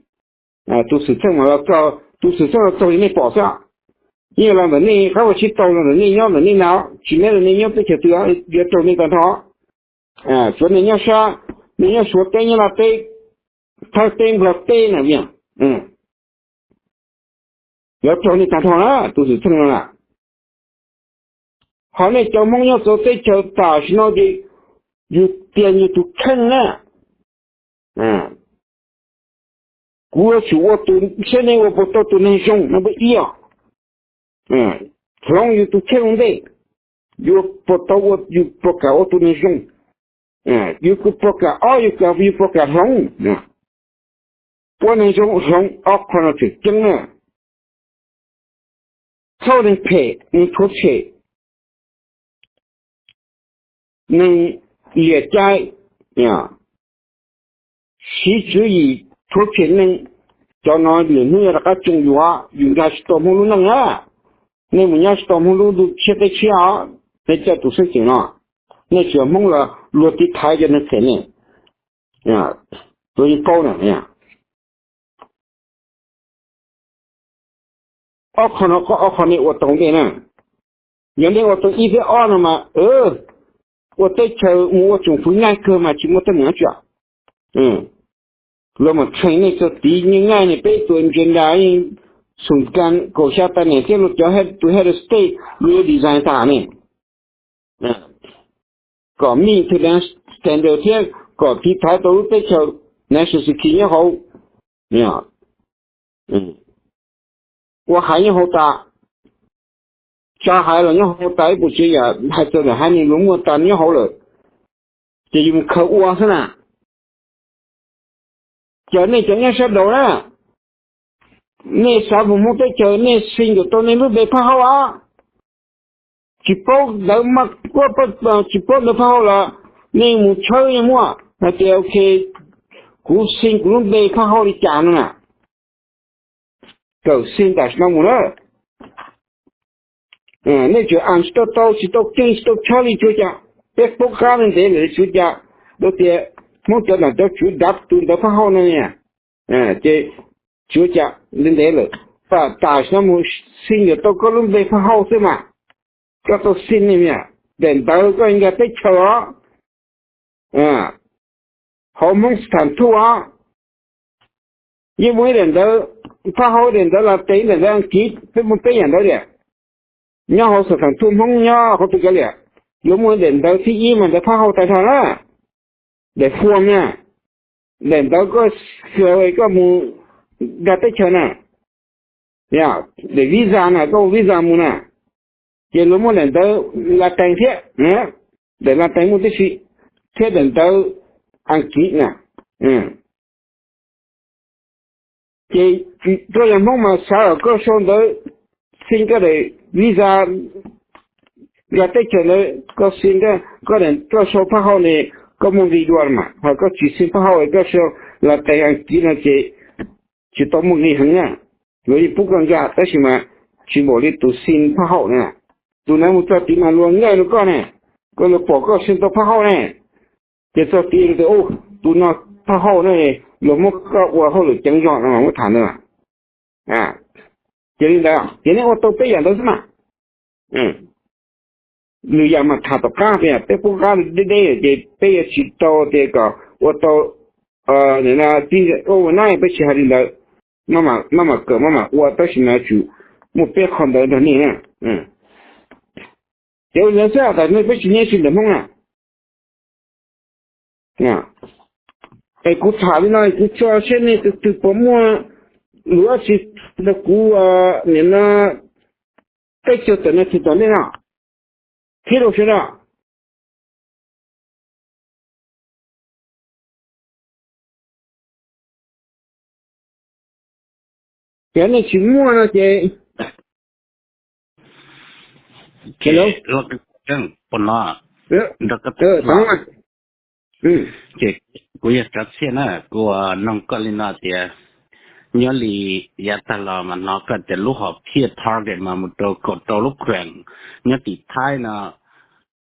Tus xwm txheej mas los txog, tus xwm txheej los txog li nej pom xwb. Yeej los ntawm nej qab ua sib tau, los ntawm nej nyob ntawm nej na, tsis neb los nej nyob teb chaws twg yuav raug nej tag nrho. Tsuav nej nyob sab, nej nyob Suav teb, nyob Laj teb, Thaib teb, Nplog teb na, yuav raug nej tag nrho na tus xwm txheej no na. Ho nej cov Hmoob nyob txawv teb chaws tam sim no ces yus tias yus tus kheej na. Kuv yuav tsum ua tus, saib nej ua puas tau tus neeg zoo no peb ib os. Hloov yus tus kheej ua ntej, yus puas tau ua, yus puas kam ua tus neeg zoo, yus puas kam ob, yus puas kam hloov. Ua neeg zoo hloov ob qho no tseem ceeb na. Txhob neeg phem, neeg rhuav tshem, neeg liam cai, siv tswv yim rhuav tshem neeg, cov no lwm hnub yuav rov qab tsoo yus, yus nkag tsis tau Hmoob lub neej na. Nej mus nyob tsis tau Hmoob lub ntuj tshiab teb tshiab os, nej coj tus xeeb ceem no, nej tsis yog Hmoob los luag tiv thaiv cov neeg phem ne. Luag yeej paub na. Ob qho no, ob qho nej ua tau ntej na. Yog nej ua tau ib thiab ob no mas ua teb chaws mus ua tsoom fwv nyaij kawg mas tsis muaj teeb meem dab tsi. Luag mas txheem nej txog tid, nyaij ne peb tus engineer, xum kas kaum xya tas niam thiab luag cov tus head of state luag yuav design tas ne, kom meet to the standard thiab kom tiv thaiv tau lub teb chaws national security nyob hauv. Ua haiv nyob hauv tas, tsa haiv los nyob hauv tas, ib puas tsav yam hais txog ntawm haiv neeg luag muaj tas nyob hauv lawm, ces yus mus khaws ua xwb na. Cov nej cov nyob sab nraud na, nej xav mus Hmoob teb chaws nej singup tau nej lub npe phaj hauj os. Tsis paub ntawv, tsis paub ntawv phaj hauj los nej mus tshawb yeej muaj hais tias ok, kuv singup kuv lub npe phaj hauj li cas no na. Kawm singup tam sim no mus lawm. Nej tseem am tsis tau tau, tsis tau keej tsis tau tshab li tsuav cas, peb poob qab ntev lawm tsuav cas, rau tias Hmoob cov nam cov tswv dav tus ntawv phaj hauj no, ces tsuav cas ntev lawm, tam sim no mus singup tau koj lub npe phaj hauj xwb mas, koj tau singup ne, daim ntawv koj nkag teb chaws os, hauv Hmoob xas thas thuj os, yeej muaj ib daim ntawv phaj hauj, ib daim ntawv Latin, ib daim ntawv Askiv, peb muaj peb yam ntawv tiag. Nyob hauv xas thas thuj Hmoob nyob qhov twg kav liam, yuav muaj daim ntawv thib ib mas ntawv phaj hauj tag nrho na. Daim form na, daim ntawv koj xav koj mus nkag teb chaws na, daim visa na, koj ua visa mus na. Ces luag muaj daim ntawv Latees thiab, daim Latees muaj tib si, thiab daim ntawv Askiv na. Ces rau yam Hmoob mas xav kom koj sau ntawv xin koj daim visa, yog teb chaws ntawd koj xin koj daim, koj sau phab hauj ne, koj muaj nqi dua mas, ho koj tsis xin phab hauj koj sau Latees Askiv no ces tsis tau muaj nqi heev na. Luag yeej pub koj nkag tab sis mas tsis npaum li tus xin phab hauj na. Tus na mus txog tid mas luag nkag rau koj ne, koj, luag pom koj xin tau phab hauj ne, ces txog tid tias tus no phab hauj ne, luag muab koj ua hauj lwm ceev zog no mas muab tham ntawd. Ces li ntawd ces nej ua tau peb yam ntawd xwb mas. Lwm yam mas tham tom qab tias peb pub qab deb deb ces peb yuav tsis tau tias kom ua tau, ua na peb tsis hais li ntawd. Maj mam kawm maj mam ua tab sis mas yuav tsum muaj peb qho ntawd nrog nej na. Ces ua li ntawd xwb, tam sim no peb tsis nyob tsis ntawm Hmoob na. Es kuv tham li no kuv tso seb nej tus twg puas muaj lus dab tsi rau kuv, nim no teb chaws tawm no tsis tawm nej no, thiab rau sawv daws. Ces nej tsis muaj no ces puas no, ces kuv yog Tsav Txhiaj na, kuv noog koj li no tias nyob li yav tag los mas hnov koj tias lub hom phiaj target mas mus rau kaum rau lub kheem nyob tim Thaib no,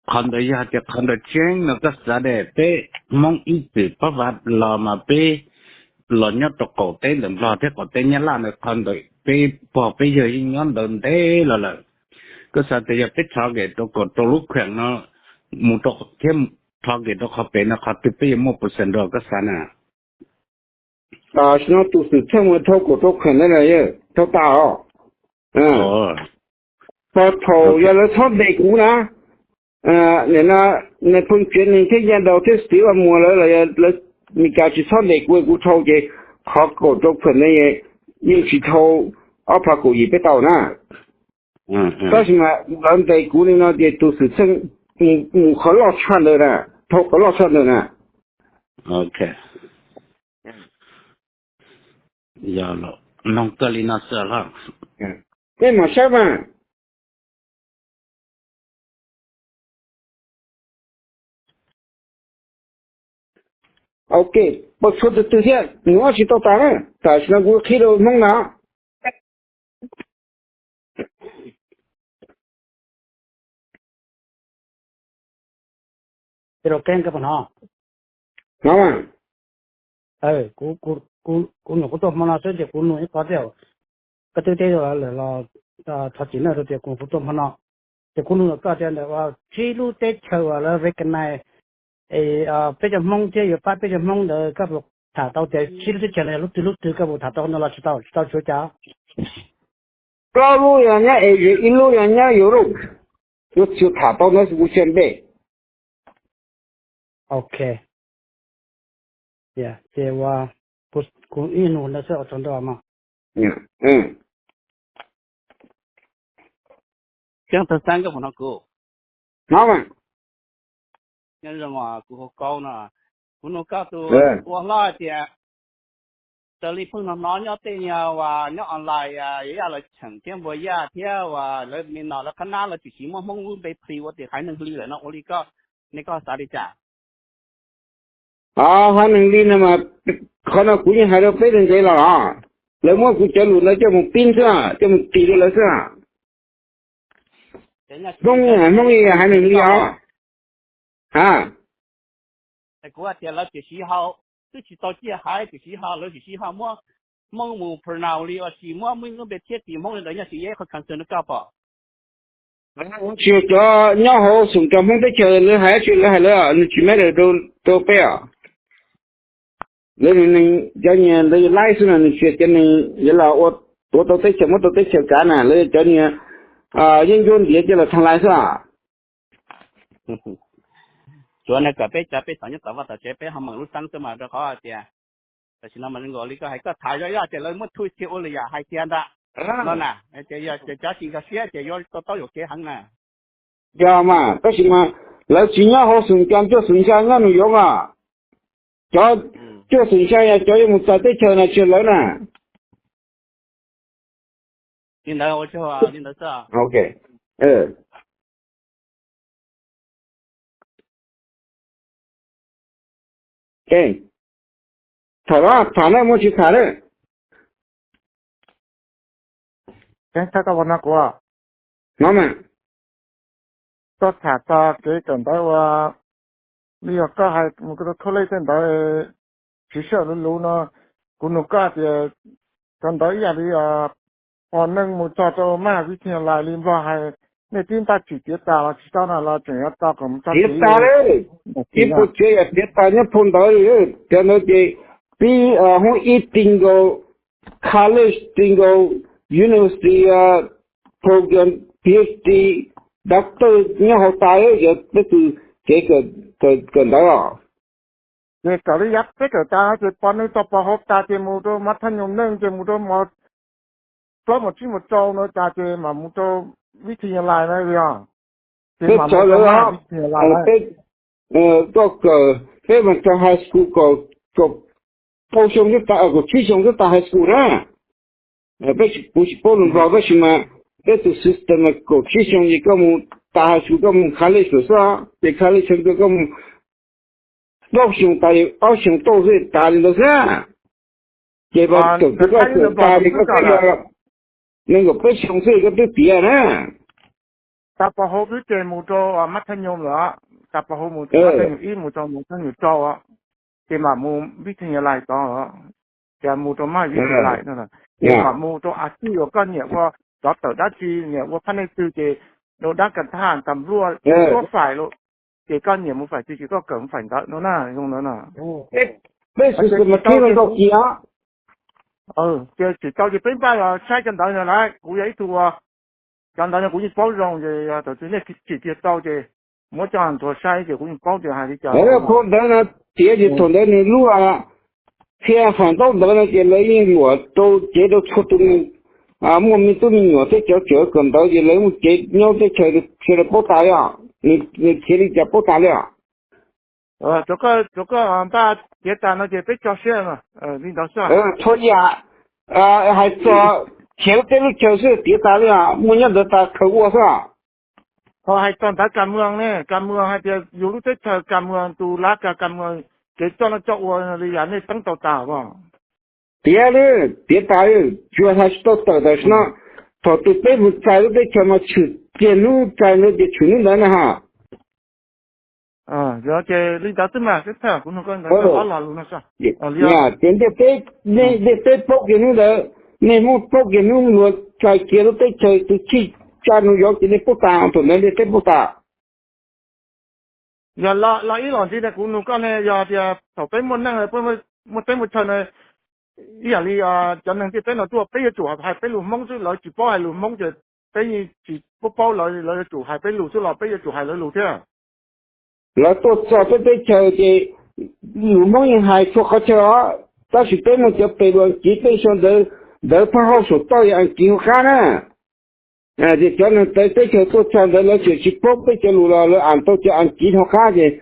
qhov ntawd yog tias qhov ntawd tseeb no koj xav tias peb Hmoob ib txwm pab vav los mas peb los nyob rau qaum teb ntawm Nplog thiab qaum teb Nyab Laj ntawd, qhov ntawd peb pog peb yawg yeej nyob ntawd ntev los lawm. Koj xav tias yog peb target rau kaum rau lub kheem no mus rau thiab target rau qhov pem no qhov twg peb yuav muaj percent dua koj xav na? Tam sim no tus xwm txheej mus dhau kaum rau kheem ntawd na, dhau tas os. Thaum yog lawv txhob ntes kuv na, nim no nais phoo Tsev Neeg thiab Yaj Daus thiab Xeev Vaj Muas lawv, lawv Meskas tsis txhob ntes kuv, kuv dhau ces qhov kaum rau kheem ntawd yeej tsis dhau ob phav kaum yim peb tau na. Tab sis mas lawv ntes kuv li no ces tus xwm txheej mus qhov loj tshaj ntawd na, dhau qhov loj tshaj ntawd na. Noog koj li no xwb los. Peb mam saib mas. Ok, pab txhua tus twg thiab nws tsis tau tas na, tam sim no kuv qhib rau Hmoob na. Hnov, kuv nug kuv tuaj hmo no xwb ces kuv nug ib qho thiab. Koj twb teb lawm los thov txim na rau tias kuv tuaj hmo no, ces kuv nug koj tias ntawm tsib lub teb chaws uas lawv recognize peb cov Hmoob thiab yuav pab peb cov Hmoob ntawd koj puas tham tau tias tsib lub teb chaws no yog lub twg lub twg, koj puas tham tau no los tsis tau, tsis tau tsuav cas? Plaub lub yog nyob Asia, ib lub yog nyob Europe. Kuv tsis tham tau no kuv tsis npe. Ok, ces ua, kuv ib nug ntawd xwb, ua tsaug ntau mog. Ceeb Thawj Xeeb, koj puas hnov kuv? Hnov mas. Nyob zoo, kuv hu Kaub no. Kuv nug koj tus ua hlob hais tias, raws li pheej hnov hnov nyob tej nyuag uas nyob online, Yaj Laj Cheem thiab Npua Yaj thiab uas lawv me no lawv qhab nab lawv tshwm sim muab Hmoob lub npe plhis ua tias Haiv Neeg Li lawm no, ua li koj, nej koj xav li cas? Haiv Neeg Li no mas, qhov no kuv yeej hais rau peb tau ntev los, lawv muab kuv cov lus ntawd coj mus pib xwb, coj mus tis rau lawv xwb. Hmoob, Hmoob Haiv Neeg Li os. Ha, kuv hais tias lawv tiam sis ho twb tsis tau ciaj haiv, tiam sis ho lawv tiam sis ho muab Hmoob mus pronounce li ua si, muab Hmoob lub npe thiab tis Hmoob li ntawd, nyob tsis yog ib qho concern rau koj pom? Tsis, cov nyob hauv xoom rau Hmoob teb chaws lawv hais tsis, lawv hais lawv, nws tsis matter rau peb os. Lawv neeg cov nyias ntawd yog laib xwb no, nws tsis yog cov neeg yuav los ua, tuav tau teb chaws muab tau teb chaws kav na, lawv yog cov nyias yeeb ncuab ntiav coj los thas lais xwb. Tsuav no kom peb cov peb xav nyob tom vaj tom tsev peb ho meem lub xeeb xwb mas, rau qhov hais tias tam sim no mas zoo nkaus li koj hais koj tham zoj zoj ces lawv muab thui kiag ua lwm yam hais kiag ntag. no na, ces yog ces cov tsis nkag siab ces yuav tau taub yuam kev heev na. Yog mas, tab sis mas lawv tsis nyob hauv xeem Nca, cuaj xeem Nca nyob New York os. Cov cuaj xeem Nca yog cov yuav mus txais teb chaws no tsis yog lawv na. Li ntawd ua tsaug, li ntawd xwb. Tham los tham na, muaj tsis tham na. Teb thaj koj ua no kuv, no mas, koj tham txog kev kawm ntawv ua, li yog koj hais mus koj rau khaub lej tej ntawd, tsis sij hawm luv luv no, kuv nug koj tias cov ntawd ib yam li pog neej mus txog rau maj vib thij lais li Nplog hais, nej tib ntaj tsim tiav tas los tsis tau no los tseem yuav tau kom mus txog tiav tas lawm. Ib puas tsev yam tiav tas nyob phau ntawv li. Cov ntawd ces pib hoob ib ti nkaus, college ti nkaus, university program, PhD, doctor nyob hauv tas, yog peb tus kev kawm ntawv os. Ces kawm li yav peb kawm tas ces pog neej txog pog hauv tas ces mus rau mab thaj nyoos neej ces mus rau mos plaub mos tsib mos rau no tas ces mam mus rau vib thij nyas lais na yog. Peb txog lawm, peb koj kawm, peb mas txog high school kaum, kaum plaub xyoo xwb tas, kaum tsib xyoo xwb tas high school na. Peb, kuv tsis paub lus Nplog tab sis mas peb tus system mas kaum tsib xyoo ces koj mus tas high school koj mus college lawm xwb, ces college koj mus plaub xyoo tas, ob xyoo tauj xwb tas li ntawd xwb. Ces kawm koj kawm tas ces koj twb yog nees nkaum peb xyoo xwb koj twb tiav na. Tas pog hauv twb ces mus rau mab thaj nyoos lawm, tas pog hauv mus mab thaj nyoos ib mus rau mab thaj nyoos rau, ces mam mus vib thij nyas lais tod, ces mus rau maj vib thij nyas lais no, ces mam mus rau a tij uas koj nyiam ua cov tawm dab tsi, nyiam ua phaj nej twg ces rau dab kas thaj tas npluaj tuab fais lawm, ces koj nyiam mus fais twg ces koj kawm mus fais ntawd no na, zoo ntawd na. Peb xwm xwm mas tau ces, ces tsis tau ces peb npaj los saib cov ntawd no lawm, kuv yog ib tug ua cov ntawd no kuv yeej paub zoo ces yog thaum twg nej tsim tiag tau ces muab coj nthuav saib ces kuv yeej paub tias hais li cas. Phau ntawd no tiav ces thaum ntawd nws lub txhia fam ntaub ntawd no ces lawv yeej luam rau cev rau txhua tus, muaj me tub me nyuam thiab cov tseem kawm ntawv ces lawv muaj cev nyob teb chaws sawv daws paub tas li os. Nws khiav li cas paub tas li os. Tsuav koj npaj tiav tas no ces peb tso siab li ntawd xwb. Txhua yam hais txog khiav lub teb lub chaw xwb tiav tas li os, muaj nyob ntawd tas khaws ua xwb. Ho hais txog ntawv kas muas ne, kas muas hais tias yus lub teb chaws kas muas tus lav kas kas muas kev coj noj coj ua li yam nej teeb tau tas os. Tiav li, tiav tas li, tsuas hais tsis tau tawm tam sim no. Thaum twg peb mus txais lub teb chaws mas tshwm kiag hnub txais ntawd ces tshwm hnub ntawd na ha. Yog ces li ntawd xwb mas, kuv nug koj ntawd ob lo lus no. Ces ntiaj teb, ntiaj teb paub kiag hnub ntawd, nej Hmoob paub kiag hnub luag txais kiag lub teb chaws tus chij tsa nus yov ces nej paub tas, thaum ntawd ntiaj teb paub tas. Yog lo ib los ntxiv na kuv nug koj ne, yog tias thaum peb muaj neej, muaj teb muaj chaw na, ib yam li cov neeg ntiaj teb no tuaj peb yuav tsum hais peb lus Hmoob xwb, lawv tsis paub hais lus Hmoob ces peb yeej tsis paub paub lawv, lawv yuav tsum hais peb lus xwb los peb yuav tsum hais lawv lus thiab. Lawv tuaj txog peb teb chaws ces lus Hmoob yeej hais txhua qhov chaw os, tab sis peb muaj cov pes lus Askiv, peb sau ntawv, ntawv phaj hauj saum toj yog Askiv hauv qab na. Ces cov neeg teb chaws tuaj txog ntawd lawv tseem tsis paub peb cov lus los lawv am tau cov Askiv hauv qab ces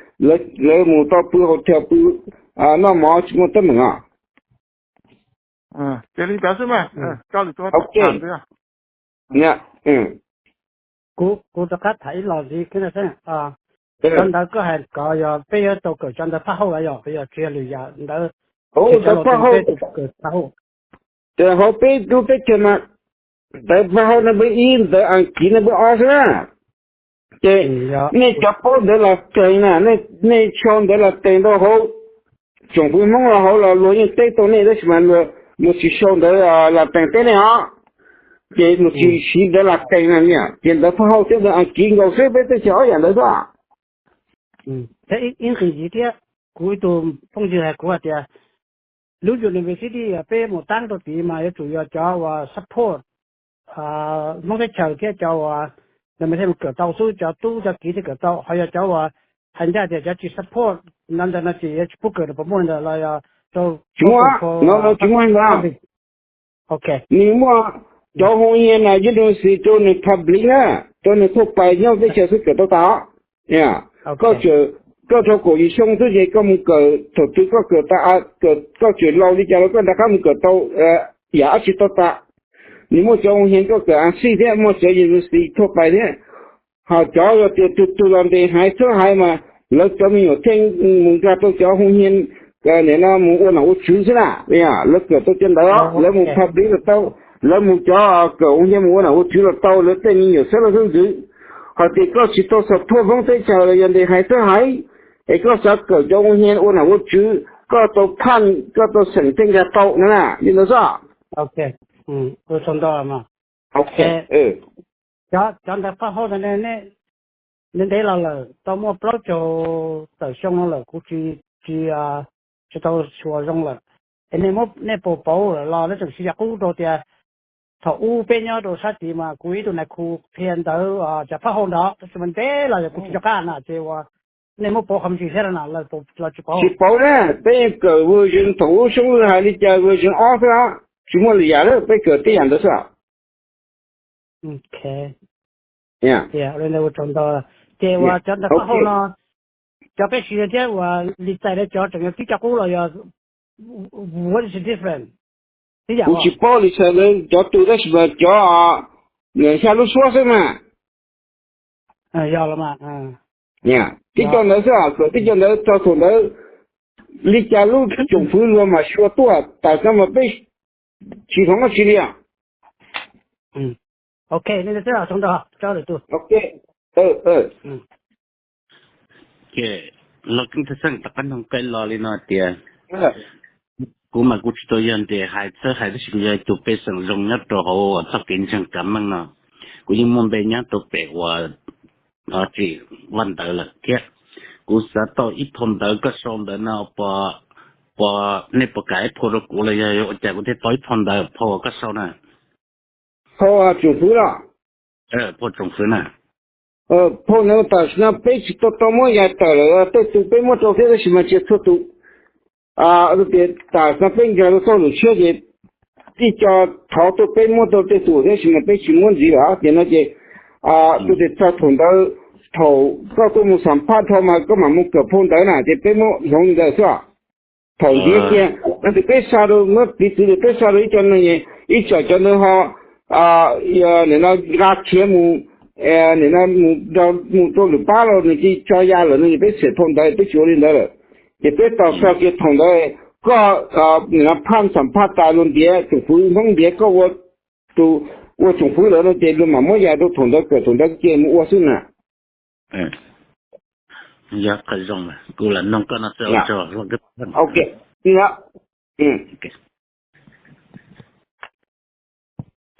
lawv mus tau pw hotel pw noj mov tsis muaj teeb meem os. Kuv rov qab tham ib los ntxiv, cov ntawd koj hais kom yog peb yuav tau kawm cov ntawv phaj hauj los yog, yog tsis yog lwm yam ntawd? Phaj hauj, ces hauv peb lub teb chaws mas ntawv phaj hauj no npawb ib, ntawv Askiv no npawb ob xwb na. Ces nej cov paub ntawv Latin na, nej sau ntawv Latin rau hauv tsoom fwv Hmoob los hauv los luag yeej teb tau nej, tab sis mas luag mus tsis sau ntawv Latin teb nej os. Ces luag tsis siv ntawv Latin na, ces ntawv phaj hauj thiab ntawv Askiv nkaus xwb, peb teb chaws ob yam ntawd xwb. Thiab ib nqis ntxiv thiab, kuv ib tug phooj ywg hais kuv hais tias lub university peb mus tab rau tid mas yuav tsum yog cov uas support Hmoob teb chaws thiab cov uas nws thiaj mus kawm tau xwb, cov tub cov kiv thiaj kawm tau, ho yog cov uas hais ncaj tias cov tsis support no ntawd no ces yuav tsis pub kawm, puas muaj li ntawd los yog rau? Tsis muaj, no tsis muaj li ntawd. Nws muaj, Cov hoo hias na university rau nws public na, rau nws thauj pais nyob teb chaws xwb kawm tau tas. Koj, koj rau kaum yim xyoo xwb ces koj mus kawm, thaum twg koj kawm tas, koj tseem laus li cas los koj rov qab mus kawm tau yam dab tsi tau tas. Nws muaj cov hoo hias koj kawm a xij thiab muaj cov university thauj pais thiab. Ho cov yog tias tus twg los ntes haiv txhawb haiv mas lawv cov me nyuam thiaj mus nkag rau cov hoo hias, nim no mus ua nom ua tswv xwb na. Lawv kawm tau cov ntawd, lawv mus public los tau, lawv mus cov kawm hoo hias mus ua nom ua tswv los tau, lawv tej me nyuam xeeb leej xeeb ntxwv. Ho tias koj tsis tau xav thuaj Hmoob teb chaws los yog ntes haiv txhawb haiv, es koj xav kawm cov hoo hias ua nom ua tswv, koj tau phaj, koj tau xeem thiaj nkag tau no na, li ntawd xwb. Cov ntawv paj hauj ntawd ntev ntev los lawm, tau muaj plaub caug tawm xyoo no lawm kuv tsis, tsis tau xyuas zoo lawm. Es nej puas pauv lawm los nej tseem siv yam qub rau tias thaum ub peb nyob rau sab tid mas kuv ib tug nais khu qhia ntawv cov paj hauj ntawd tab sis mas ntev los yog kuv tsis nco qab na ces uas nej muab pauv qhov me ntsis thiab no los tsis pauv? Tsis pauv na, peb yeej kawm version thaum ub Xyoob Lwj hais li cas version ob xwb, tsis muaj lwm yam lawm, peb kawm tib yam ntawd xwb. Ces uas cov ntawv paj hauj no, cov peb siv thiab uas li txais cov tseem yog tib co qub los yog what is the difference? Kuv tsis paub li txhais lawv cov twg tab sis mas cov xya lub suab xwb mas. Yog los mas, tib co ntawd xwb, kawm tib co ntawd txog thaum ntawd li cas lub tsoom fwv luag mam xyuas tuaj, tam sim no mas peb tsis hloov dab tsi li. Ok, ces los keeb thaj xeej rov qab nug qe los li no tias, kuv mas kuv tsis tau yog ntes haiv txhawb haiv tab sis kuv yog ib tug pej xeem zoo nyob rau hauv txoj kev ntseeg kav meej no. Kuv yeej muaj npe nyob rau pem uas tsis vaj ntawd lawm thiab. Kuv xav tau ib phau ntawv koj sau ntawd no, puas, nej puas kam ib phau rau kuv los yog ua cas kuv thiaj tau ib phau ntawv, phau uas koj sau na? Phau tsoom fwv los? Phau tsoom fwv na. Phau ntawd tam sim no peb tsis tau tau muab yaim tawm lawm, tej tus peb muab rau thiab tab sis mas tsis txhua tus. Tias tam sim no peb nkag rau txoj lus tshiab ces tib co thov tuaj peb muab rau tej tus thiab tab sis mas peb tsis muab ntxiv lawm tias no ces, tus tias txog thaum ntawd, thaum koj tuaj mus xam phaj dhau mas koj mam mus kawm phau ntawv na ces peb muab hloov li ntawd xwb. Thaum ntiav kiag no ces peb xa rau, muab piv txwv tias peb xa rau ib co neeg, ib tsam cov ntawd ho nim no nqa khiav mus, nim no mus rau lwm pab los nws cia li tso ya lawm no ces peb xeem phau ntawv peb tsis ua li ntawd lawm. Ces peb tos txog kiag thaum ntawd koj nim no phaj xam phaj tas luag ntiav, tsoom fwv Hmoob ntiav koj ua tus, ua tsoom fwv lawm no ces luag mam muab yaim rau thaum ntawd kawm thaum ntawd kiag mus ua xwb na. Yog qhov zoo, kuv lam noog koj no xwb.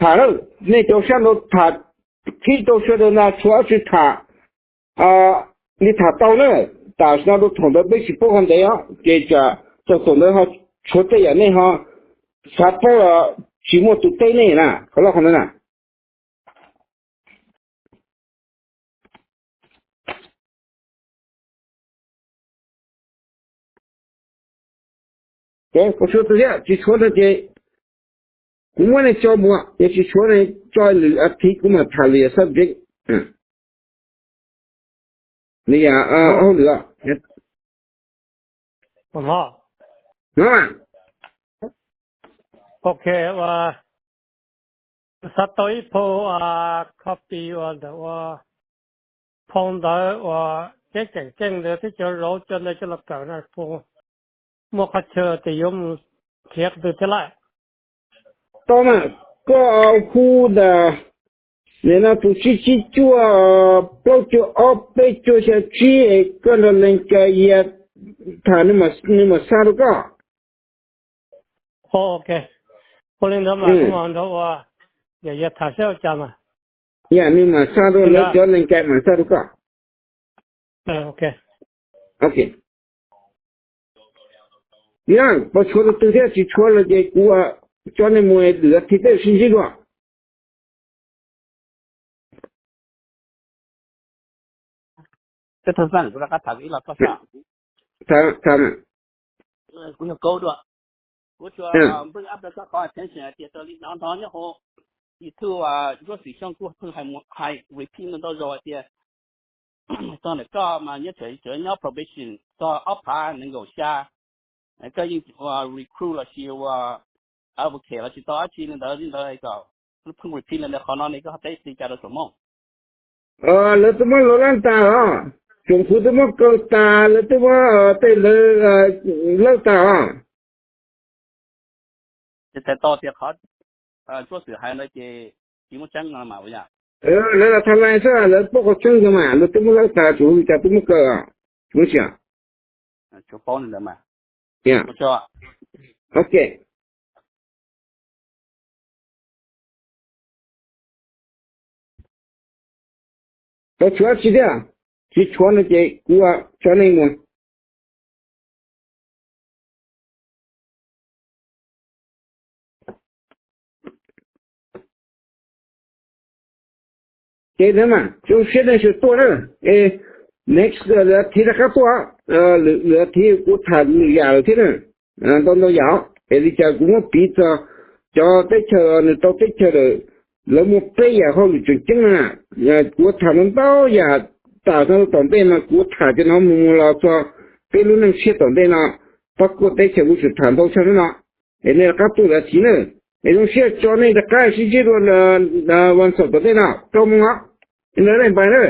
Tham, nej cov sab nraud tham, khib rau sawv daws na, tshuav dab tsi tham li tham tau na. Tam sim no rau thaum ntawd peb tsis paub qhov ntev os, ces tsam txog thaum ntawd ho tshuav tej yam nej ho xav paub los tsis muaj tus teb nej na, qhov loj qhov ntawd na. Ces koj tshuav tus thiab, tsis tshuav no ces kuv muab nej tso mus, yog tsis tshuav no tso lwm a thiv kuv mam tham lwm subject. Nws yam hauj lwm. Ok, ua xav tau ib phau copy uas ntawm ua phau ntawv uas keeb keem keej ntawd thiab cov zauv cov ntawd coj los kawm no puas muaj qhov chaw tias yuav mus nrhiav qhov twg thiab lawm? Tau mas, koj hu ntawm nim no tus tsib tsib cuaj plaub cuaj ob peb cuaj xya tsib, koj nrog lees kais Yias tham nws mam xa rau koj. Ok, ua li ntawd mas kuv mam nrog ua, Yias tham saib ua cas mas. Yam nws mam xa rau lawv cov lees kais mam xa rau koj. Ok. Ok. Yog puas tshuav tus twg thiab, tsis tshuav lawm ces kuv tso nej mus lwm a thiv peb sib ntsib dua. Kuv yog Kaub dua. Kuv tsuas bring up rau koj qhov attention tias raws li hnov hnov nyob hauv YouTube, Ntsuab Xwm Xyooj kuj pheej hais repeat ntau zaus hais tias txog ntawm koj mas nyob tseem nyob probation txog ob phav nees nkaum xya, koj yeej ua recruit los sis ua advocate los tsis tau dab tsi li ntawd li ntawd, kom pheej repeat li ntawd, qhov no ne koj ho teb li cas rau Tsuas Hmoob? Lawv twb muab lav tas os, tsoom fwv twb muab kaw tas, lawv twb muab tej lawv lawb tas os. Ces txhais tau tias qhov Ntsuab Xwm hais ntawd ces tsis muaj tseeb no mas. Lawv los tham lais xwb, lawv paub qhov tseeb ntawd mas lawv twb muab lawb tas, tsuas li cas twb muab kaw os, tsis muaj tsi. Paub li ntawd mas. Ok. Tau tshuav tsi thiab? Tsis tshuav no ces kuv tso nej mus. Ces ntawd mas zoo siab nej sawv tuaj na. Next lwm thiv rov qab tuaj, lwm thiv kuv tham lwm yam lawm thiab na, ntau ntau yam. Es li cas kuv muab piv txog cov teb chaws nws tau teb chaws lawm, lawv muaj peb yam hauj lwm tseem ceeb na. Kuv tham ntau ntau yam, tam sim no tom ntej no kuv tham cov no mus mus los txog peb lub neej tshiab tom ntej no, pab kuaj teb chaws kuv tseem tham ntau tshaj no. Es nej rov qab tuaj lwm thiv na, es zoo siab tso nej rov qab sib ntsib dua vas xaum tom ntej no rau mus os. Ntawd na, npawg na.